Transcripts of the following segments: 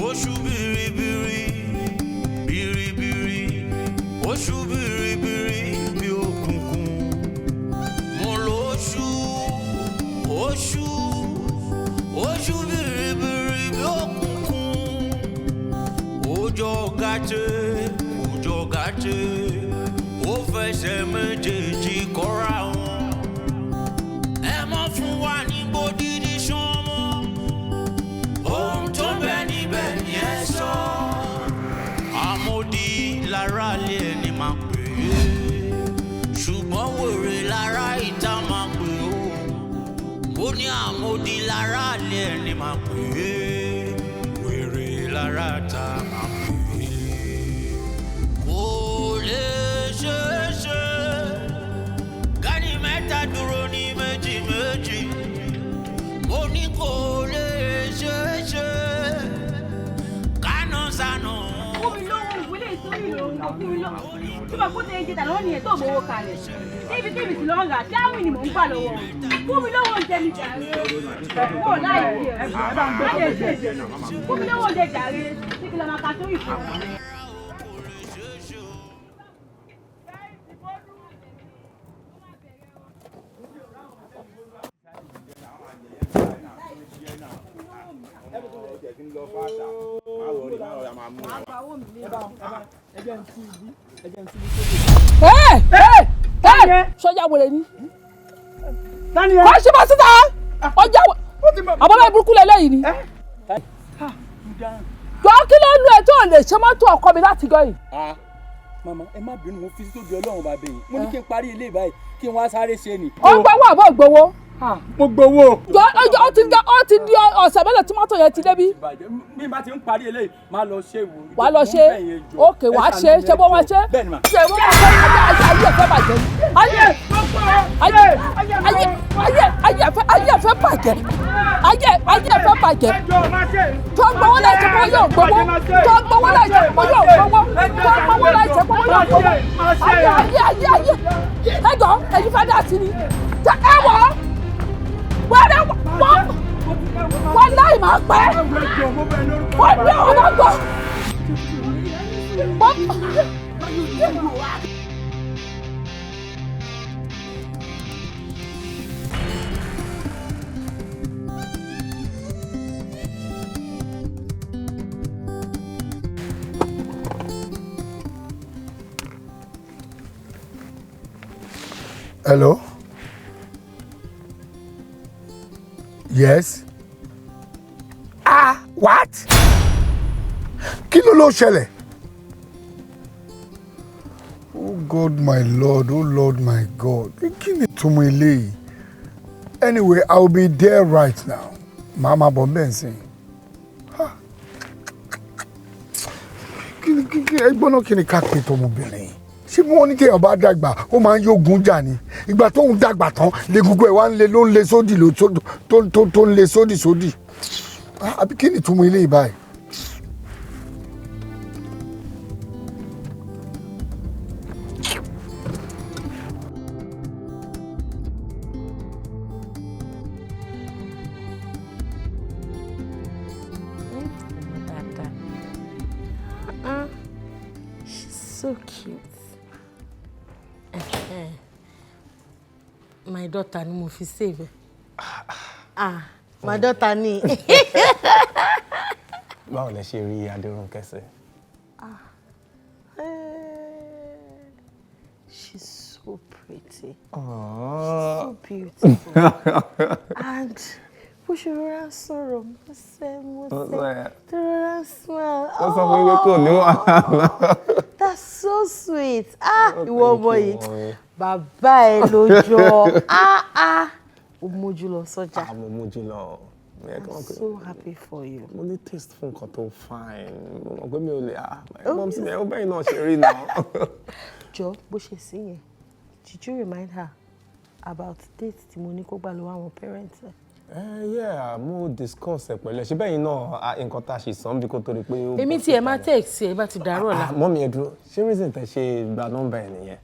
Oṣù biribiri biribiri, oṣù biribiri bí òkùnkùn, mo lóṣù, oṣù, oṣù biribiri bí òkùnkùn, ó gàtè, ó gàtè, ó fẹsẹ̀ méjèèjì kọ́ra wọn. Ẹ mọ́ fún wa ní gbòdìdí sánmọ́, ohun tó ń bẹ níbẹ̀ ni ẹ sọ. Àmòdì lára lé ẹni máa pè é, ṣùgbọ́n wèrè lára ìta máa pè ó. Mo ní àmòdì lára lé ẹni máa pè é, wèrè lára ìta máa pè é. Kò lè ṣeé ṣe kẹ́ni mẹ́ta dúró ní méjì méjì. Mo ní kò lè ṣeé ṣe kánú sànù. Fún mi lówó ìwé ìtorí ìlòun kò fún mi lówó tí mo kó tẹ ẹjẹ tà lọ́wọ́ nìyẹn tó gbowó kalẹ̀ débi débi sí lọ́ngà tí àwìn ni mò ń gbà lọ́wọ́. Fún mi lówó oúnjẹ mi jàre, kó láì fi ẹ̀ má lè ṣe. Fún mi lówó oúnjẹ jàre, tí kí lọ máa ka sórí ìfọ̀. Sọjà wèrè ni kò ṣe bá síta ọjà àbọ̀lá ìburúkú lẹ́lẹ́yìí ni. Jọ, kí ló ń lu ẹ tó lè ṣe mọ́tò ọkọ mi láti gọ́ yìí? Màmá, ẹ má bínú, mo fi sítóbi Ọlọ́run bàbá yìí. Mo ní kí n parí ilé báyìí, kí n wá sáré ṣe ni. Ó ń gbowó àbọ̀ gbowó? Mo gbowó. Jọ, ọjọ́ ó ti di ọ̀sẹ̀ mélòó tí mọ́tò yẹn ti débí? Mi bá ti ń parí eléyìí, máa lọ ṣe wò. Wàá lọ ṣe? Ókè, wàá ṣe, ṣe bó wọn ṣe. Bẹ́ẹ̀ni mà. Ṣe bó wọn ṣe. Ayé, ayé ẹ fẹ́ bàjẹ́ ni. Ayé, ayé, ayé, ayé, ayé ẹ fẹ́, ayé ẹ fẹ́ bàjẹ́. Ayé, ayé ẹ fẹ́ bàjẹ́. Tó gbowó láì ṣe pé yóò gbowó, tó gbowó láì ṣe pé yóò gbowó, tó gbowó láì ṣe pé yóò gbowó. Ayé, ayé, ayé, ayé. Ẹ jọ, ẹ̀yin fẹ́ dá sí ni. Ẹ wọ̀ wẹ́rẹ́ wọ́n wọ́n láì máa pẹ́ wọ́n ní ọ̀nà gbọ́. Wọ́n. Hello? Yes? Ah, what? Kí ló ṣẹlẹ̀? Oh God, my Lord, oh Lord, my God. Kí ni ìtumọ̀ eléyìí? Anyway, I will be there right now. Màá máa bọ̀ bẹ́ẹ̀ sìn. Kí ni kí ẹgbọ́n náà, kí ni ká pè tọmọbìnrin yìí? Ṣé bí wọ́n ní kéèyàn bá dàgbà, ó máa ń yógun jà ni? Ìgbà tóun dàgbà tán lẹ́gungun ẹ̀ wá ń le, ló ń le sódì, ló tó ń le sódì sódì. Ah, àbí kí ni ìtumọ̀ eléyìí báyìí? Ọmọ dáadáa. Ah, she's so cute. Eh, my daughter ni mo fi save ẹ. Ah, my daughter ni. Báwo lẹ ṣe rí Adérónkẹ́ sí? Eh, she's so pretty. She's so beautiful. And bó ṣe rọra ń sọ̀rọ̀ músẹ́ músẹ́, tó rọra ń smile. Ó sọ fún mi pé kò ní wàhálà. That's so sweet. Ah, ìwọ Thank ọmọ you, yìí. mommy. Bàbá ẹ ló jọ. Ah ah. Ó mójú lọ sọ́jà. Ah, mo mójú lọ. I'm so happy for you. Mo ní taste fún nǹkan tó fine. Mo mọ̀ pé mi ò lè, ah, mom sì ẹ ó bẹ́yìn náà ṣe rí náà. Jọ, bó ṣe sí yẹn, did you remind her about date tí mo ní kó gbà lọ́wọ́ àwọn parents ẹ̀? Yeah, mo discuss ẹ pẹ̀lú ẹ. Ṣé bẹ́ẹ̀ yín náà, nǹkan tá a ṣe sàn bí kò tó rí pé ó Èmi bọ́ tiẹ̀ síta máa ni. text ẹ bá ti dàárọ̀ ọ̀la. Ah, mummy, ẹ dúró. Ṣé reason tẹ ṣe gba nọ́mbà ẹ nìyẹn?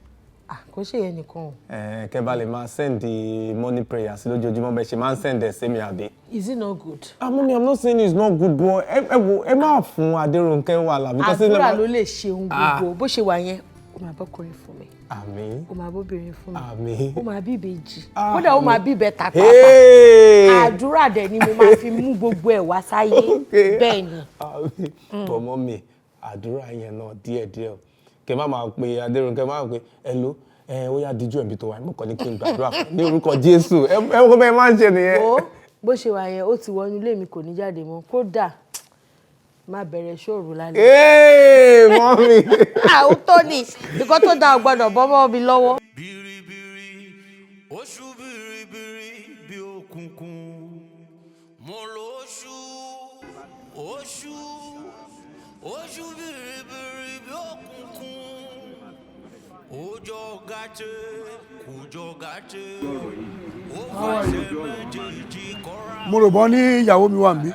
Ah, kò ṣe yẹn nìkan o. Ẹ kẹ́ bá lè máa send the money prayer sí lójoojúmọ́ bẹ́ẹ̀ ṣe máa ń send ẹ̀ sí mi, àbí? Is it not good? Ah, mummy, I'm not saying it's not good, but ẹ wo, ẹ má fún Adérónkẹ́ wàhálà because Àdúrà ló lè ṣe ohun Ah. gbogbo. Bó ṣe wà yẹn, ó máa bọ́kùnrin fún mi. Àmín. Ó máa bóbìnrin fún mi. Àmín. Ó máa bí ìbejì. Ah, Kódà ó máa àmín. bí ìbẹta pàápàá. Hey! Àdúrà dẹ̀ ni mo máa fi mú gbogbo ẹ̀ wá sáyé. Bẹ́ẹ̀ ni. Àmín. But mummy, àdúrà yẹn náà díẹ̀díẹ̀ o. Kẹ má máa pe Adérónkẹ́, má máa pe hello, ẹ ó yá, díjú ẹ̀mí tó wà, mo kàn ní kí n gbàdúrà fún ní orúkọ Jésù. Ẹ kó bẹ́ẹ̀ máa ń ṣe nìyẹn. Wo, bó ṣe wà yẹn, ó ti wọnú ilé mi, kò ní jáde mọ́. Kódà máa bẹ̀rẹ̀ ṣòro lálẹ́. Hey, mummy. Àwọn tó ní nǹkan tó dáa ò gbọ́dọ̀ bọ́ mọ́ mi lọ́wọ́. Oṣù biribiri bí òkùnkùn, mo lóṣù, oṣù, oṣù biribiri bí òkùnkùn, ó jọ gàtẹ́, kò jọ gàtẹ́, ó fẹsẹ̀ méjèèjì kọ́ra. Mo rò bọ́ ní ìyàwó mi wà níbí.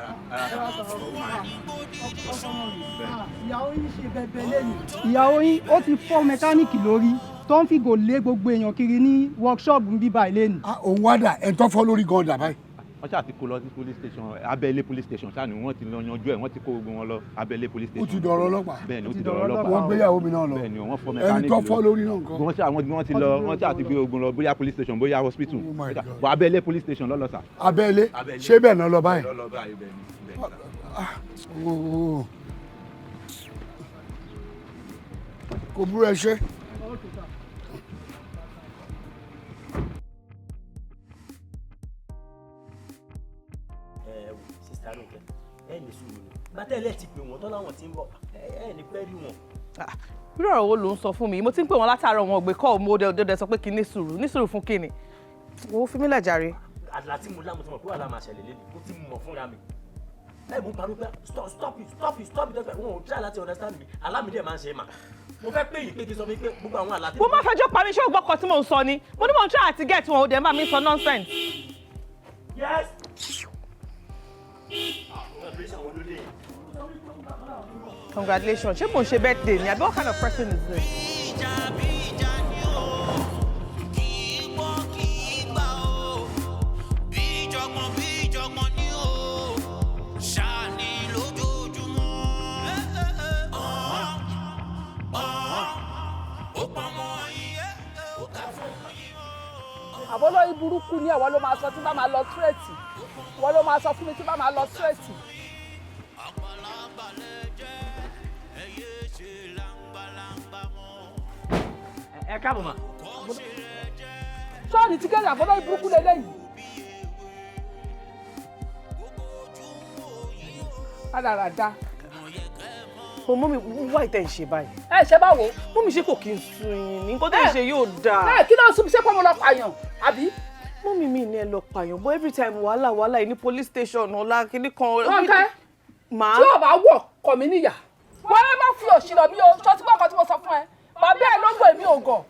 Ìyàwó yín ṣe bẹbẹ lẹ́nu. Ìyàwó yín, ó ti fọ́ mẹkáníìkì lórí tó ń fìgò lé gbogbo èèyàn kiri ní workshop ń bíbá ilé ni. Òun wá dà, ẹ̀ tó fọ́ lórí gan dà báyìí? Wọ́n ṣáà ti kó lọ sí police station, Abẹ́lé police station ṣáà ni wọ́n ti lọ yanjú ẹ̀. Wọ́n ti kó gbogbo wọn lọ Abẹ́lé police Ó station. ti dọ̀rọ̀ ọlọ́pàá. Bẹ́ẹ̀ ni, ó ti dọ̀rọ̀ ọlọ́pàá. Wọ́n gbéyàwó mi náà lọ. Bẹ́ẹ̀ ni, wọ́n fọ́ Ẹni mẹkáníìkì tó fọ́ lórí náà nǹkan? Wọ́n ṣáà wọ́n ti lọ, wọ́n ṣáà ti gbé ogun lọ, bóyá police station, bóyá hospital. Oh my God. Bọ̀ Abẹ́lé police station lọ́lọ́ sà. Abẹ́lé? Ṣé bẹ́ẹ̀ náà lọ báyìí? Lọ́lọ́ báyìí, bẹ́ẹ̀ ni, bẹ́ẹ̀ ni sà. Oh. Kò burú, ẹ ṣe. Ẹ wò, Sister Ronke, ẹ ní sùúrù ni bàtẹ́lẹ̀ ti pè wọ́n tán láwọn ti ń bọ̀, ẹ ní pẹ́ rí wọn. Irú ọ̀rọ̀ wo ló ń sọ fún mi? Mo ti ń pè wọ́n látàárọ̀, wọn ò gbé kọ́. Mo dẹ̀ sọ pé kí n ní sùúrù. Ní sùúrù fún kí ni? Wo, fi mí lẹ̀ jàre. Àdàlà tí mo lá, mo ti mọ̀ pé wàhálà máa ṣẹlẹ̀ lélẹ̀. Mo ti mọ̀ fúnra mi. Ẹ mo ń parọ́ pé stop, stop it, stop it, stop it. Wọn ò try láti understand mi. Alámìdí ẹ̀ máa ń ṣe é mà. Mo fẹ́ pè yín pé kí n sọ fún yín pé gbogbo àwọn àlá tí. Mo má fẹjọ́ pa mi. Ṣé o gbọ́ kan tí mò ń sọ ni? Mo ní mò ń try àti get wọn, ò dẹ̀ ń bá mi sọ nonsense. Yes. Congratulations, wọn ló lè. Congratulations? Ṣé mò ń ṣe birthday ni àbí what kind of person is this? Kì í gbọ́, kì í gbà ó, bí ìjọ̀gbọ̀n, bí ìjọ̀gbọ̀n ni ó ṣáàní lójoojúmọ́. Ó pọn mọ́ iye, ó kà fún yín. Àbọ́lọ́yìn burúkú ni ẹ̀wọ́n ló máa sọ tí bá máa lọ straight. Wọ́n ló máa sọ fún mi tí bá máa lọ straight. Àgbàlagbà lẹ jẹ́, ẹ yé ṣe láńgbàláńgbà mọ́. Ẹ káàbọ̀ mà. Ṣọ́ọ̀nì tí kẹ́hìn, àbọ́lọ́yìn burúkú lélẹ́yìí. Rádaràda. Mo mummy, wá ìtẹ̀ ń ṣe báyìí. Ẹ ṣe báwo? Mummy, ṣé kò kí n sun yín ní nǹkan tó ń ṣe yóò dáa. Ẹ kí ló ń sún mi? Ṣé pé mo lọ pààyàn àbí? Mummy mi ní ẹ lọ pààyàn, but every time wàhálà, wàhálà yìí ní police station ọ̀la kíní kan. Rónkẹ́, Màá. tí ò bá wọ̀ kọ̀ mí níyà. Wọ́n á má fi òṣì lọ mí o. Ṣọtí gbọ́ nǹkan tí mo sọ fún ẹ? Bàbá ẹ ló ń gbọ́, èmi ò gọ̀.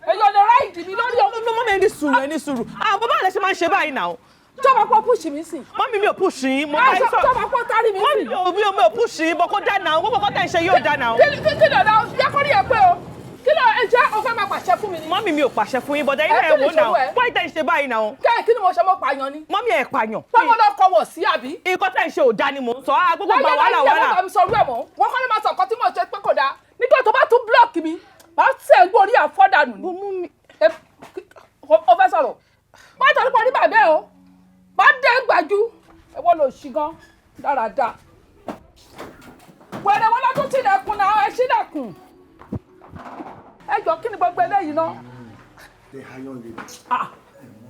Èyí ò lè ride mi lórí o. No, mummy, ẹ ní sùúrù, ẹ ní sùúrù. Ah, bàbá rẹ ṣe máa ń ṣe báyìí náà. Jọba pọ̀ push mi sí. Mummy, mi ò push yín. Mo Ẹ bá yín sọ. jọba pọ̀ tárí mi sí. Mummy, mi ò push yín, bọ̀ kó dá náà. Gbogbo nǹkan tẹ̀ ń ṣe yóò dá náà. Kí ló dá yẹ kó rí ẹ pé o? Kí ló ẹ jẹ́ o fẹ́ máa pàṣẹ fún mi ni? Mummy, mi ò pàṣẹ fún yín, bọ̀dá yín Ẹ, náà kí ẹ ni wò náà. ìṣòro ẹ? Why tẹ̀ ń ṣe báyìí náà? Kí ni mo ṣe? Mo pààyàn ni? Mummy, ẹ pààyàn. Pé mo lọ kọwọ̀ sí àbí? Nǹkan tẹ̀ ń ṣe ò dá ni mò ń sọ. Ah, gbogbo ìgbà wàhálà, Láyé wàhálà. láyé, mi sọ rú ẹ̀ mọ́. Wọ́n kọ́ ló máa sọ nǹkan tí mo ṣe pé kò dáa. Nígbà tó bá tún block mi, màá tẹ̀ ń gbórí àfọ́dànù ni. O fẹ́ sọ̀rọ̀. Má tọ́jú pọ̀ ní bàbá ẹ o. Má dé gbàjú. Ẹ wọ́n lò sí gan dáradára. Wẹ̀rẹ̀ wọn lọ́dún tilẹ̀kùn náà, ẹ ṣílẹ̀kùn. Ẹ jọ, kí ni gbogbo eléyìí náà? The iron lady.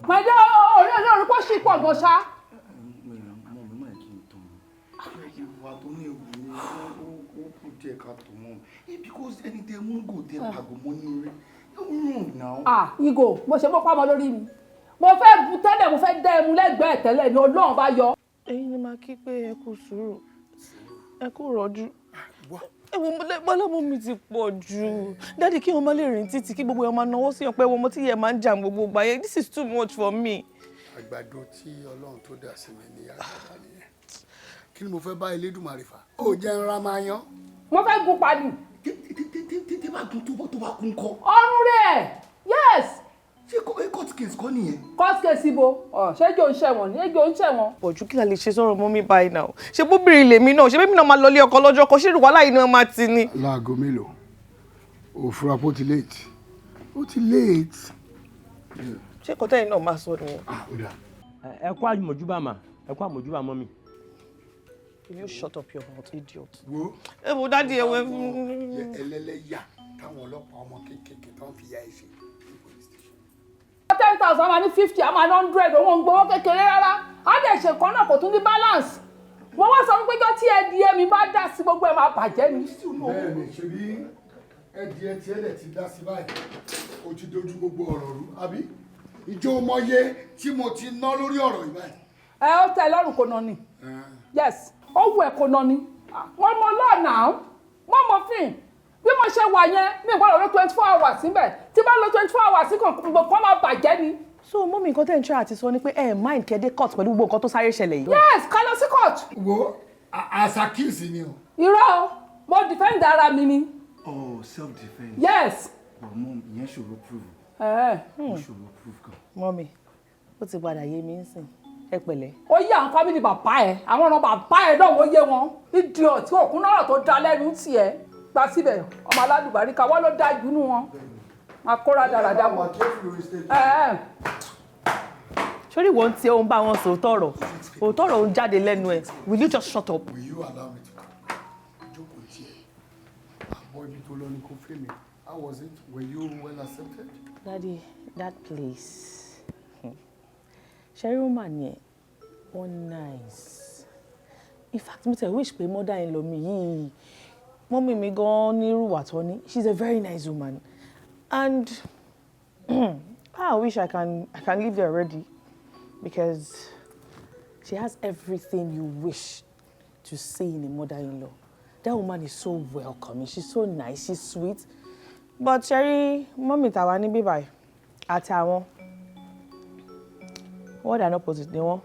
Màdé ọ̀rẹ́ ọ̀rẹ́ pọ̀ sí pọ̀ gan ṣá. Mọ mi máa kí n tán ìwà tó ní ewu ni ó kù díẹ̀ ká tó mọ́ mi, because ẹni tẹ mú gò tẹ pàgọ́ mọ́ ní orí, ó rùn náà. Ah, ìgò mo ṣe mọ́ pamọ́ lórí mi. Mo fẹ́ bu tẹ́lẹ̀, mo fẹ́ dẹ́ ẹmu lẹ́gbẹ̀ẹ́ tẹ́lẹ̀ ni Ọlọ́run bá yọ. Ẹ̀yin ni màá kí pé ẹ kú sùúrù, ẹ kú rọ́jú. Ẹ wo, bọ́lámú mi ti pọ̀ jù. Daddy, kí wọ́n má lè rìn títì, kí gbogbo ẹ̀ máa náwó sí ọ̀pẹ wọn tí yẹ máa ń jà gbogbo ìgbà yẹn. This is too much for me. Àgbàdo tí Ọlọ́run tó dà sí mi ní àgbàdo nìyẹn. Kí ni mo fẹ́ bá Elédùmarè fà? Ó jẹ́ ńlá máa yan. Mo fẹ́ gun pàdù. Tètè bá gun tó bá kún kọ́. Ọrùn rẹ̀, yes. Ṣé court case kọ́ nìyẹn? Court case ibo? Ọ̀, ṣé ejò ń ṣẹ̀wọ̀n ni? Ejò ń ṣẹ̀wọ̀n. Pọ̀jù, kí la lè ṣe sọ̀rọ̀ mummy báyìí náà? Ṣé bóbìnrin lèmi náà? Ṣé bébí náà máa lọ ilé ọkọ lọ́jọ́ kan? Ṣé wàhálà yìí ni wọ́n máa ti ni? Láago mélòó? Òfurufú ó ti late. Ó ti late. Ṣé kọ́tẹ́ yìí náà máa sọ nìyẹn? Ẹ kú àmójúbà mà, ẹ kú àmójúbà mummy. Will you shut up your mouth, idiot? Wo. Ẹ wo daddy, ẹ wo. Ẹlẹ́lẹ́yà táwọn ọlọ́pàá ọmọ kéékèèké tó ń fi ya ẹ ṣe. 10,000, a máa ní 50, a máa ní 100. Òun ò ń gbowó kékeré rárá. Á dẹ̀ ṣe kan náà, kò tún ní balance. Mo wá sọ wípé jọ́ tí ẹdìẹ mi bá dá sí, gbogbo ẹ̀ máa bàjẹ́ ni. Bẹ́ẹ̀ni, ṣebí ẹdìẹ tí ẹdẹ ti dá sí báyìí, o ti dojú gbogbo ọ̀rọ̀ rú, àbí? Ìjọ mọye tí mo ti ná lórí ọ̀rọ̀ yìí báyìí. Ẹ ó tẹ́ ẹ lọ́rùn kò nà ni. Yes, ó wù ẹ́ kò nà ni. Wọ́n mọ lọ́ọ̀nà, wọ́n mọ fíìn. Bí mo ṣe wà yẹn, mi gbọ́dọ̀ lọ 24 hours síbẹ̀. Tí bá lọ 24 hours sí kan, gbogbo kan máa bàjẹ́ ni. So mummy, nǹkan tẹ́ ń try àti sọ ni pé ẹ mind kẹ́ dé court pẹ̀lú gbogbo nǹkan tó sáré ṣẹlẹ̀ yìí? Yes, ká lọ sí court. Wo, àṣàkíyèsí ni o. Irọ́ o, mo defend ara mi ni. Oh, self defence. Yes. But mom, ìyẹn ṣòro prove. Eh. Ó ṣòro prove gan. Mummy, ó ti padà yé mi nsìn. Ẹ pẹ̀lẹ́. Ó yé àwọn family bàbá ẹ, àwọn ọ̀nà bàbá ẹ náà, ó yé wọn. Idiot tí òkú náà tó da lẹ́nu tiẹ̀ gba síbẹ̀, ọmọ aládùbáríkà wọ́n ló dá jù nú wọn, máa kóra dáradára bọ̀. Ẹ ẹ. Sórí wo ń tí ó ń bá wọn sọ òótọ́ ọ̀rọ̀, òótọ́ ọ̀rọ̀ ń jáde lẹ́nu ẹ̀. Will you just shut up? Will you allow me to jókòó tiẹ̀? Àbọ̀ ibi tó lọ ní kò fẹ́ mi. How was it? Were you well accepted? Daddy, that place. Sherry woman yẹn, wọ́n nice. In fact, mo tẹ̀ wish pé mother in law mi yìí, mummy mi gan-an ní irú wà tó ní. She's a very nice woman. And I wish I can live there already because she has everything you wish to see in a mother-in-law. That woman is so welcoming. She's so nice. She's sweet. But Sherry, mummy tàwa níbí báyìí àti àwọn word and opposite ni wọ́n.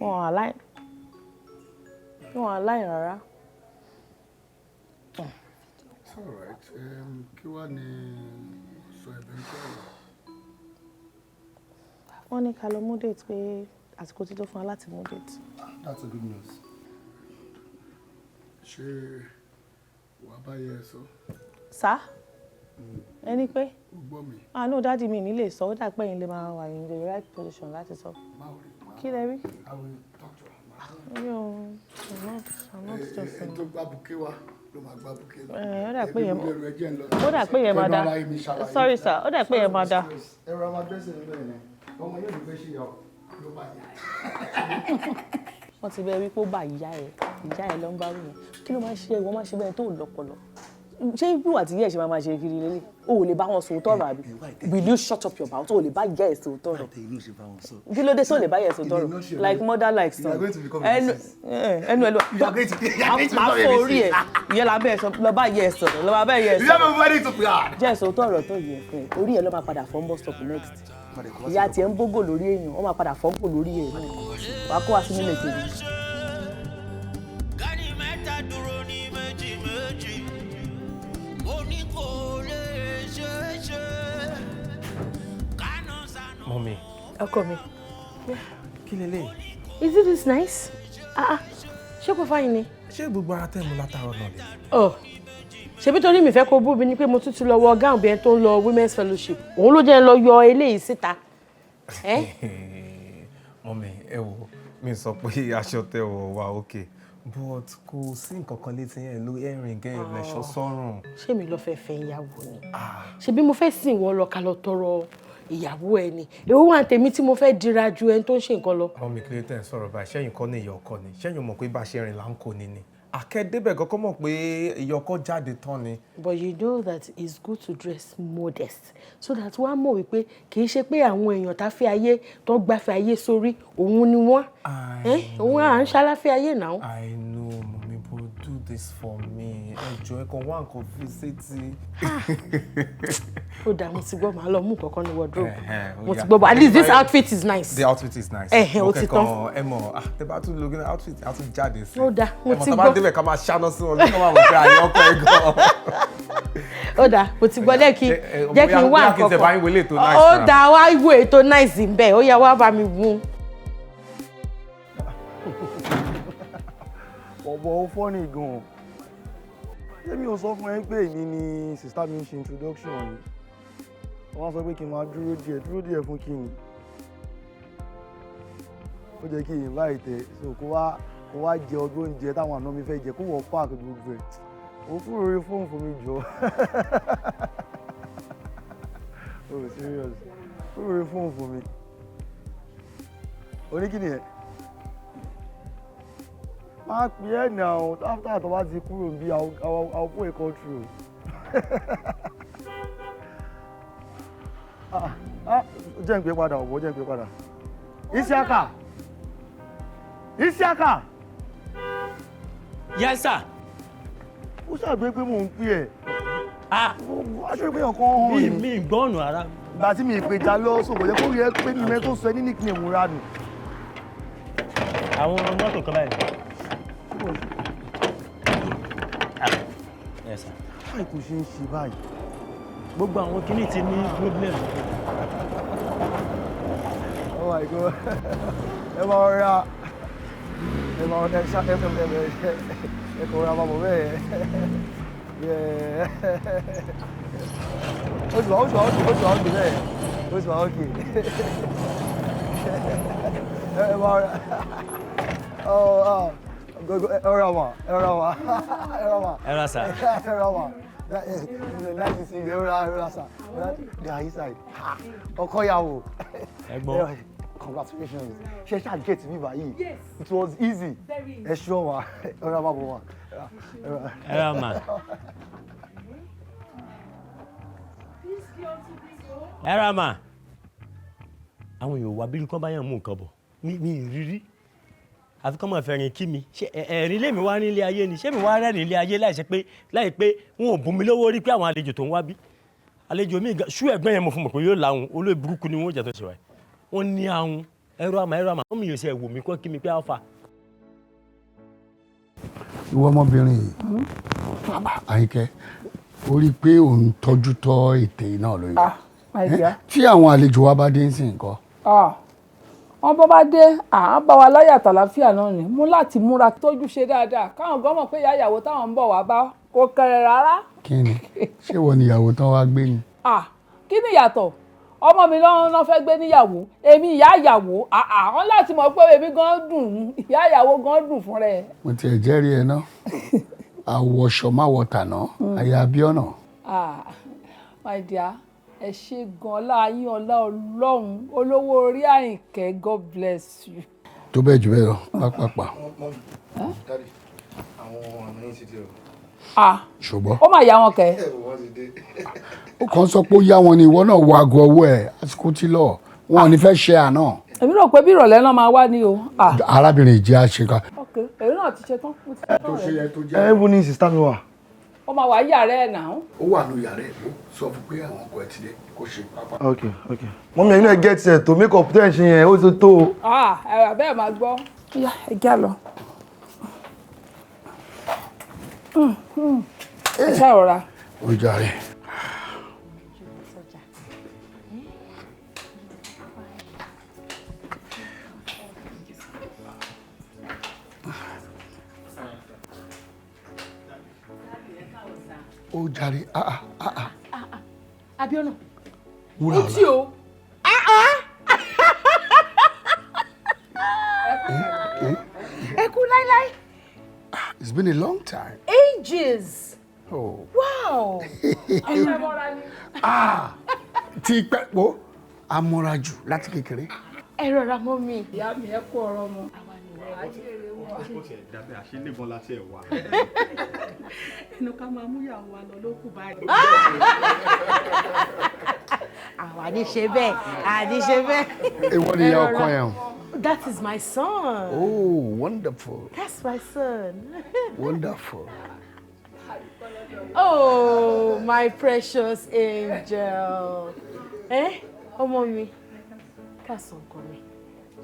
Wọ́n align. Wọ́n align rárá. It's all right. Kí wàá ní sọ eventually? Wọ́n ní ká lọ mú date, pé àsìkò ti tó fún wa láti mú date. That's a good news. Ṣé wàá bá yẹ ẹ sọ? Sá? Ẹni pé? O gbọ́ mi. Ah no, daddy, mi ní lè sọ, ó dà pé ẹ̀yin lè máa wà in the right position láti sọ. Kí lẹ rí? I will talk to her. Mi ò, I'm not just. Ẹni tó gbá buké wa ló máa gbá buké lọ. Ẹ, ó dà pé yẹn Èmi bẹ̀rù ẹjẹ́ ń lọ. ó dà pé yẹn máa dá. Fẹ́nu ara mi ṣàlàyé. Sorry sir, ó dà pé yẹn máa dá. Ẹ̀rọ máa gbẹ́sẹ̀ níbẹ̀ yẹn. Ọmọ yóò ní fẹ́ ṣe ìyàwó. Ló bá yà. Wọ́n ti bẹ wípé ó bá ìyá ẹ̀, ìyá ẹ̀ ló ń bá wí yẹn. Kí ló máa ń ṣe? Ìwọ máa ń ṣe bẹ́ẹ̀ tó lọ́pọlọ. Ṣé bí wà tí ìyá ẹ̀ ṣe máa máa ṣe kiri lélẹ̀? O ò lè bá wọn sòótọ́ ọ̀rọ̀, àbí? Will you shut up your mouth? O ò lè bá ìyá ẹ̀ sòótọ́ ọ̀rọ̀. Kí ló dé sóò lè bá ìyá ẹ̀ sòótọ́ ọ̀rọ̀? Like mother, like son. Ẹnu ẹnu ẹ lọ. Máa fọ orí ẹ̀. Ìyẹn la bẹ́ẹ̀ sọ, lọ bá ìyá ẹ̀ sọ̀rọ̀, lọ bá bẹ́ẹ̀ ìyá ẹ̀ sọ̀rọ̀. Jẹ́ sòótọ́ ọ̀rọ̀ tó yẹ fún ẹ. Orí ẹ̀ ló máa padà fọ́ ń bus stop next. Ìyá tiẹ̀ ń bógò lórí èèyàn, wọ́n máa padà fọ́ ń kò lórí ẹ̀ náà. Wàá kó wa sínú ilé tèmi. Gani mẹ́ta dúró ní méjì méjì, mo ní kò lè ṣeé ṣe. Kánú sànú. Mummy. Ọkọ mi. Kí lélẹ̀? Is it this nice? Ah ah, ṣé kò fine ni? Ṣé gbogbo ara tẹ́ mu látàárọ̀ náà lè? Ọ ṣebí torí mi fẹ́ kó bú mi ni pé mo tún ti lọ wọ gown bí ẹni tó ń lọ women's fellowship. Òun ló jẹ́ ń lọ yọ eléyìí síta. Ẹ́ Mummy, ẹ wo, mi sọ pé aṣọ tẹ́ wọ̀ wà okay, but kò sí nǹkan kan létí yẹn ló ẹ̀rìn gẹ́ lẹ̀ṣọ́ sọ́rùn. Ṣé mi lọ fẹ́ fẹ́ ìyàwó ni? Ṣebí mo fẹ́ sìn wọ́n lọ ká lọ tọrọ ìyàwó ẹ ni. Èwo wà tèmi tí mo fẹ́ dira ju ẹni tó ń ṣe nǹkan lọ? Mummy, kí ló tẹ̀ ń sọ̀rọ̀ báyìí? Ṣẹ́yìn kọ́ ní ìyá ọkọ ni? Ṣẹ́yìn mọ̀ pé bá a ṣe rìn là ń kó ni ni? Àkẹ́débẹ̀ kọ́kọ́ mọ̀ pé ìyá ọkọ jáde tán ni. But you know that it's good to dress modest so that wọ́n á mọ̀ wípé kì í ṣe pé àwọn èèyàn tá fẹ́ ayé tó gbáfẹ́ ayé sórí òun ni wọ́n. Òun à ń ṣaláfẹ́ ayé náà. I know, mommy, but do this for me. Ẹ jọ̀ọ́, ẹ kàn wá nǹkan fi sétí. Ó dáa, mo ti gbọ́, màá lọ mú nǹkan kan ní wardrobe. Ẹ̀hẹ́n, ó Mo ti yá. gbọ́, but at least this outfit is nice. The outfit is nice. Ẹ̀hẹ́n, ó Mo ti kẹ́kọ̀ọ́, tán. Ẹ mọ̀, ah, tẹ bá tún lo gíná outfit, á tún jáde sí. Ó dáa, mo Ẹ mọ̀, ti tá bá gbọ́. débẹ̀ ká máa ṣáná sí wọn lójú, ká máa mọ̀ pé àyè ọkọ ẹ̀ gan. Ó dáa, mo ti gbọ́, jẹ́ kí jẹ́ kí n wá Bóyá kí n nǹkan tẹ̀ bá yín wọlé ètò kan. nice Ó náà. dáa, wá wo ètò nice ń bẹ̀, ó yá, wá bá mi mú. Ọ̀bọ̀ ó fọ́nì gan-an. Ṣé mi ò sọ fún ẹ pé èmi ni sister mi ń ṣe introduction yìí? Wọ́n á sọ pé kí n máa dúró díẹ̀, dúró díẹ̀ fún kí ni? Ó jẹ́ kí n invite ẹ, so kó wá jẹ ọgbọ́n oúnjẹ táwọn àna mi fẹ́ jẹ, kó wọ́n park gbogbo ẹ̀. Ó kúrò orí fóònù fún mi jọ. Oh, serious. Kúrò orí fóònù fún mi. Oní kí ni ẹ? Máa pè é now, after tó bá ti kúrò níbí, I will put a call through. Ah, ah, jẹ́ n pè padà, ọ̀bọ̀ jẹ́ n pè padà. Isiaka! Isiaka! Yes, sir. Ó ṣàgbé pé mò ń pè ẹ́. Ah! Aṣọ ìpè ọ̀kan hàn Mi ni. mi gbọ́nù ara. Ìgbà tí mi ìpèjà lọ, so kò jẹ́ kó rí ẹ pé mi mẹ́ tó sọ ẹ ní nickname ranù. Àwọn mọ́tò kan báyìí. Yes, sir. Báyìí kò ṣe ń ṣe báyìí. Gbogbo àwọn kinní ti ní problem. Oh my God. Ẹ máa ra ẹ máa ẹ ṣá ẹ ẹ ẹ ẹ kò ra bàbọ̀ bẹ́ẹ̀. Yeah. Ó ti wà, ó ti wà, ó ti ó ti wà ókè bẹ́ẹ̀. Ó ti wà ókè. Ẹ máa ra. Oh, ah. Go, go, ẹ ra mà, ẹ ra mà, ẹ ra mà. Ẹ ra sà. Ẹ ra mà. Nice to see you. Ẹ ra, ẹ ra sà. They are inside. Ọkọ ìyàwó. Ẹ̀gbọ́n. Congratulations. Ṣé ṣáà get mi báyìí? Yes. It was easy. Very easy. Ẹ ṣọ́ wa. Ẹ ra bàbọ̀ wa. Ẹ ra mà. Ẹ ra mà. Àwọn èèyàn wà bí kán bá yàn mú nǹkan bọ̀. Mi ì rírí. Àfi kán máa fẹ̀rìn kí mi. Ṣé ẹ̀rín lèmi wá nílé ayé ni? Ṣé mi wá rẹ́rìn nílé ayé láì ṣe pé láì pé wọn ò bùn mi lówó rí pé àwọn àlejò tó ń wá bí? Àlejò mi gan, ṣú ẹ̀gbọ́n yẹn mo fún mọ̀ pé yóò láhùn, olóyè burúkú ni wọ́n jẹ́ tó ṣe wáyé. Wọ́n ní ahun, ẹ̀rọ àmà, ẹ̀rọ àmà, wọ́n mi yóò ṣe ẹ̀wò mi kọ́ kí mi pé alpha. Ìwọ ọmọbìnrin yìí, Àyìnkẹ́, ó rí i pé òun tọ́jú tọ́ ètè náà lóye. Ah, my dear. Tí àwọn àlejò wa bá dé ń sìn nǹkan? Ah, wọn bọ́ bá dé, à ń bá wa láyà tàlàfíà náà ni mú láti múra tójú ṣe dáadáa, káwọn gan mọ̀ pé ìyá ìyàwó táwọn ń bọ̀ wá bá kò kẹrẹ̀ rárá. Kí ni? Ṣé ìwọ ni ìyàwó tán wá gbé ni? Ah, kí ni ìyàtọ̀? Ọmọ mi lọ́n fẹ́ gbé níyàwó, èmi ìyá ìyàwó. Àà, wọn láti mọ̀ pé èmi gan dùn, ìyá ìyàwó gan dùn fún rẹ̀. Mo tiẹ̀ jẹ́rìí ẹ náà, àwọ̀ṣọ má wọ tàná, àyà Abíọ́nà. Ah, my dear, ẹ ṣe gan, ọlá yín, ọlá Ọlọ́run, olówó orí Àyìnkẹ́, God bless you. Tó bẹ́ẹ̀ jù bẹ́ẹ̀ lọ, pápápá. Daddy, àwọn àna yín ti dé o. Ah, Ṣùgbọ́n ó mà yá wọn kẹ́. Wọ́n ti dé. Ó kàn sọ pé ó yá wọn ni, ìwọ náà wọ aago ọwọ́ ẹ̀, àsìkò tí lọ, wọn ò ní fẹ́ ṣe àná. Èmi rò pé bí ìrọ̀lẹ́ náà máa wá ní o. Ah, Arábìnrin ìjẹ́ àṣekà. Ok, èmi náà ti ṣe tán, mo ti ṣe tán rẹ̀. Ẹ wo ni sister mi wà? Ó máa wà yàrá ẹ̀ náà. Ó wà ní yàrá ẹ̀, ó sọ fún pé àwọn ọkọ ẹ̀ ti dé, kó ṣe pápá. Ok. Mummy, ẹ̀yin náà get set to make up tẹ́ ẹ̀ ṣe yẹn, ó ti tó o. Ah, ẹ bẹ́ẹ̀ máa gbọ́. Yá, ẹ já lọ. Ẹ ṣáà rọra. Ó jàre. Ó jàre, ah ah ah. Abiona. Wúrà. Ó tí o. Ẹ kú láíláí. It's been a long time. Ages. Oh. Wow. Ah, ti pẹ́ wo amúrajù láti kékeré. Ẹ rọra, mummy. Ìyá mi, ẹ kú ọ̀rọ̀ mọ. Ó tiẹ̀ dábẹ́ àṣìlébọn láti ẹ̀ wá. Ẹnu ká máa mú ìyàwó wa lọ ló kù báyìí. Àwa ní ṣe bẹ́ẹ̀, àní ṣe bẹ́ẹ̀. Èwo ni ìyá ọkọ yẹn o? That is my son. Oh, wonderful. That's my son. Wonderful. Oh, my precious angel. Eh? Ọmọ mi. Káàsán ọkọ mi.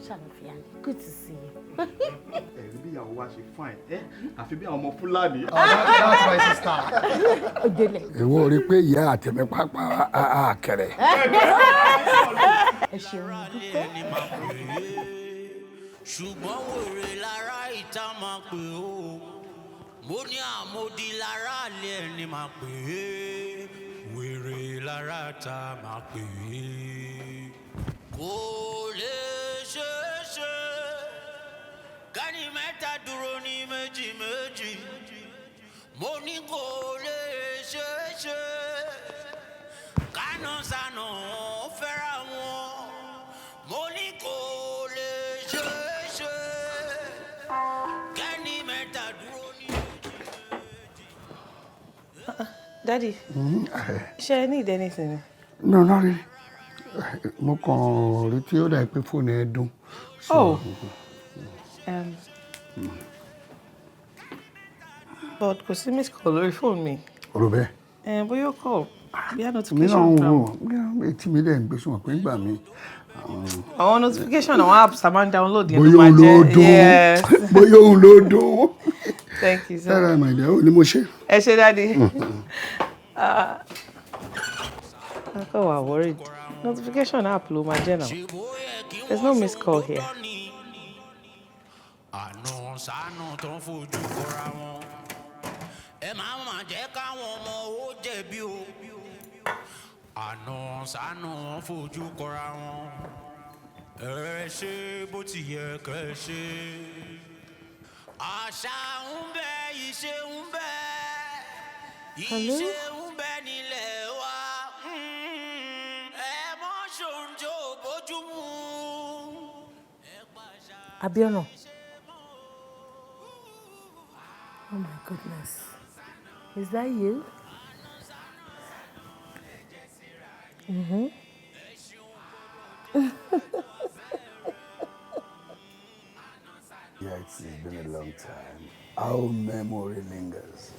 Ṣàlàfíà ni. Good to see you. Ẹ̀rí bí ìyàwó wa ṣe fine ẹ́, àfi bí àwọn ọmọ Fúlàní. That's my sister. Òdele. Ìwọ rí i pé ìyá àtẹ̀mí pápá àkẹrẹ. Ẹ ṣeun dúpẹ́. Ṣùgbọ́n wèrè lára ìta máa pè ó, mo ní àmòdì lára àlẹ́ ẹni máa pè é, wèrè lára ìta máa pè é. Kò lè ṣeé ṣe kẹ́ni mẹ́ta dúró ní méjì méjì, mo ní kò lè ṣeé ṣe kánà sànà fẹ́ra wọn, mo ní kò lè ṣeé ṣe kẹ́ni mẹ́ta dúró ní. Daddy, ṣé ẹ need anything? No, not really. Mo kàn rí tí ó dà pé fóònù ẹ dún. Oh. But kò sí miss call lórí fóònù mi. Ọ̀rọ̀ bẹ́ẹ̀. Bóyá ó call, bóyá Mi náà notification. ń wò etí mi dẹ̀ ń gbé sùn pé ń gbà mí. Àwọn notification, àwọn apps a máa ń download yẹn ló Bóyá máa òun ló jẹ́. dún. Yes. Bóyá òun ló dún. Thank you, sir. Sára màdà ó ní mo ṣe. Ẹ ṣé, Daddy. I kò wà worried. Notification app ló máa jẹ́ now. There's no missed call here. Àná sànà tó ń fojú kọra wọn, ẹ má má jẹ́ káwọn ọmọ ó jẹ̀bi o. Àná sànà wọn fojú kọra wọn, ẹ ṣe bó ti yẹ kẹ́ ẹ ṣe. Àṣà ń bẹ, ìṣe ń bẹ, ìṣe ń bẹ nílẹ̀ wa. Ẹ mọ́ ṣòǹjò bójú mu. Abiona. Oh my goodness. Is that you? Mm-hmm. Yeah, it's been a long time. How memory lingers.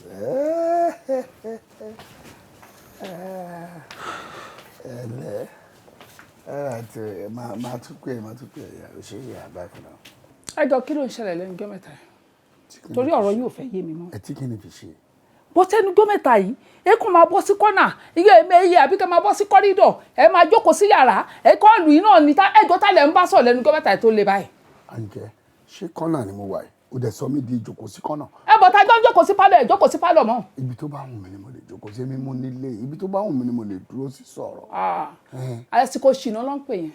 Ẹlẹ́, alright, máa tún pè é, máa tún pè é, ṣé yà, bye for now. Ẹ jọ, kí ló ń ṣẹlẹ̀ lẹ́nu ọjọ́ mẹ́ta yìí? Torí ọ̀rọ̀ yóò fẹ́ yé mi mọ́. Ẹ tí kí ni fi ṣe? Bó tẹnu ọjọ́ mẹ́ta yìí, ẹ kàn máa bọ́ sí kọ́nà iye ẹ̀mẹ́ iye, àbí kẹ́ máa bọ́ sí corridor, ẹ máa jókòó sí yàrá, ẹ kọ́ọ̀lù yìí náà ní ta ẹjọ́ tá lẹ̀ ń bá sọ̀ lẹ́nu ọjọ́ mẹ́ta yìí tó le báyìí. Àǹkẹ́, ṣé kọ́nà ni mo wà yìí? O dẹ̀ sọ mí di ìjókòó sí kọ́nà. Ẹ bọ̀ tá a jọ ń jókòó sí pálọ̀, ẹ jókòó sí pálọ̀ mọ́. Ibi tó bá wù mí ni mo lè jókòó sí, mímú nílé. Ibi tó bá wù mí ni mo lè dúró sí sọ̀rọ̀. Àsìkò ṣìnà ló ń pè yẹn.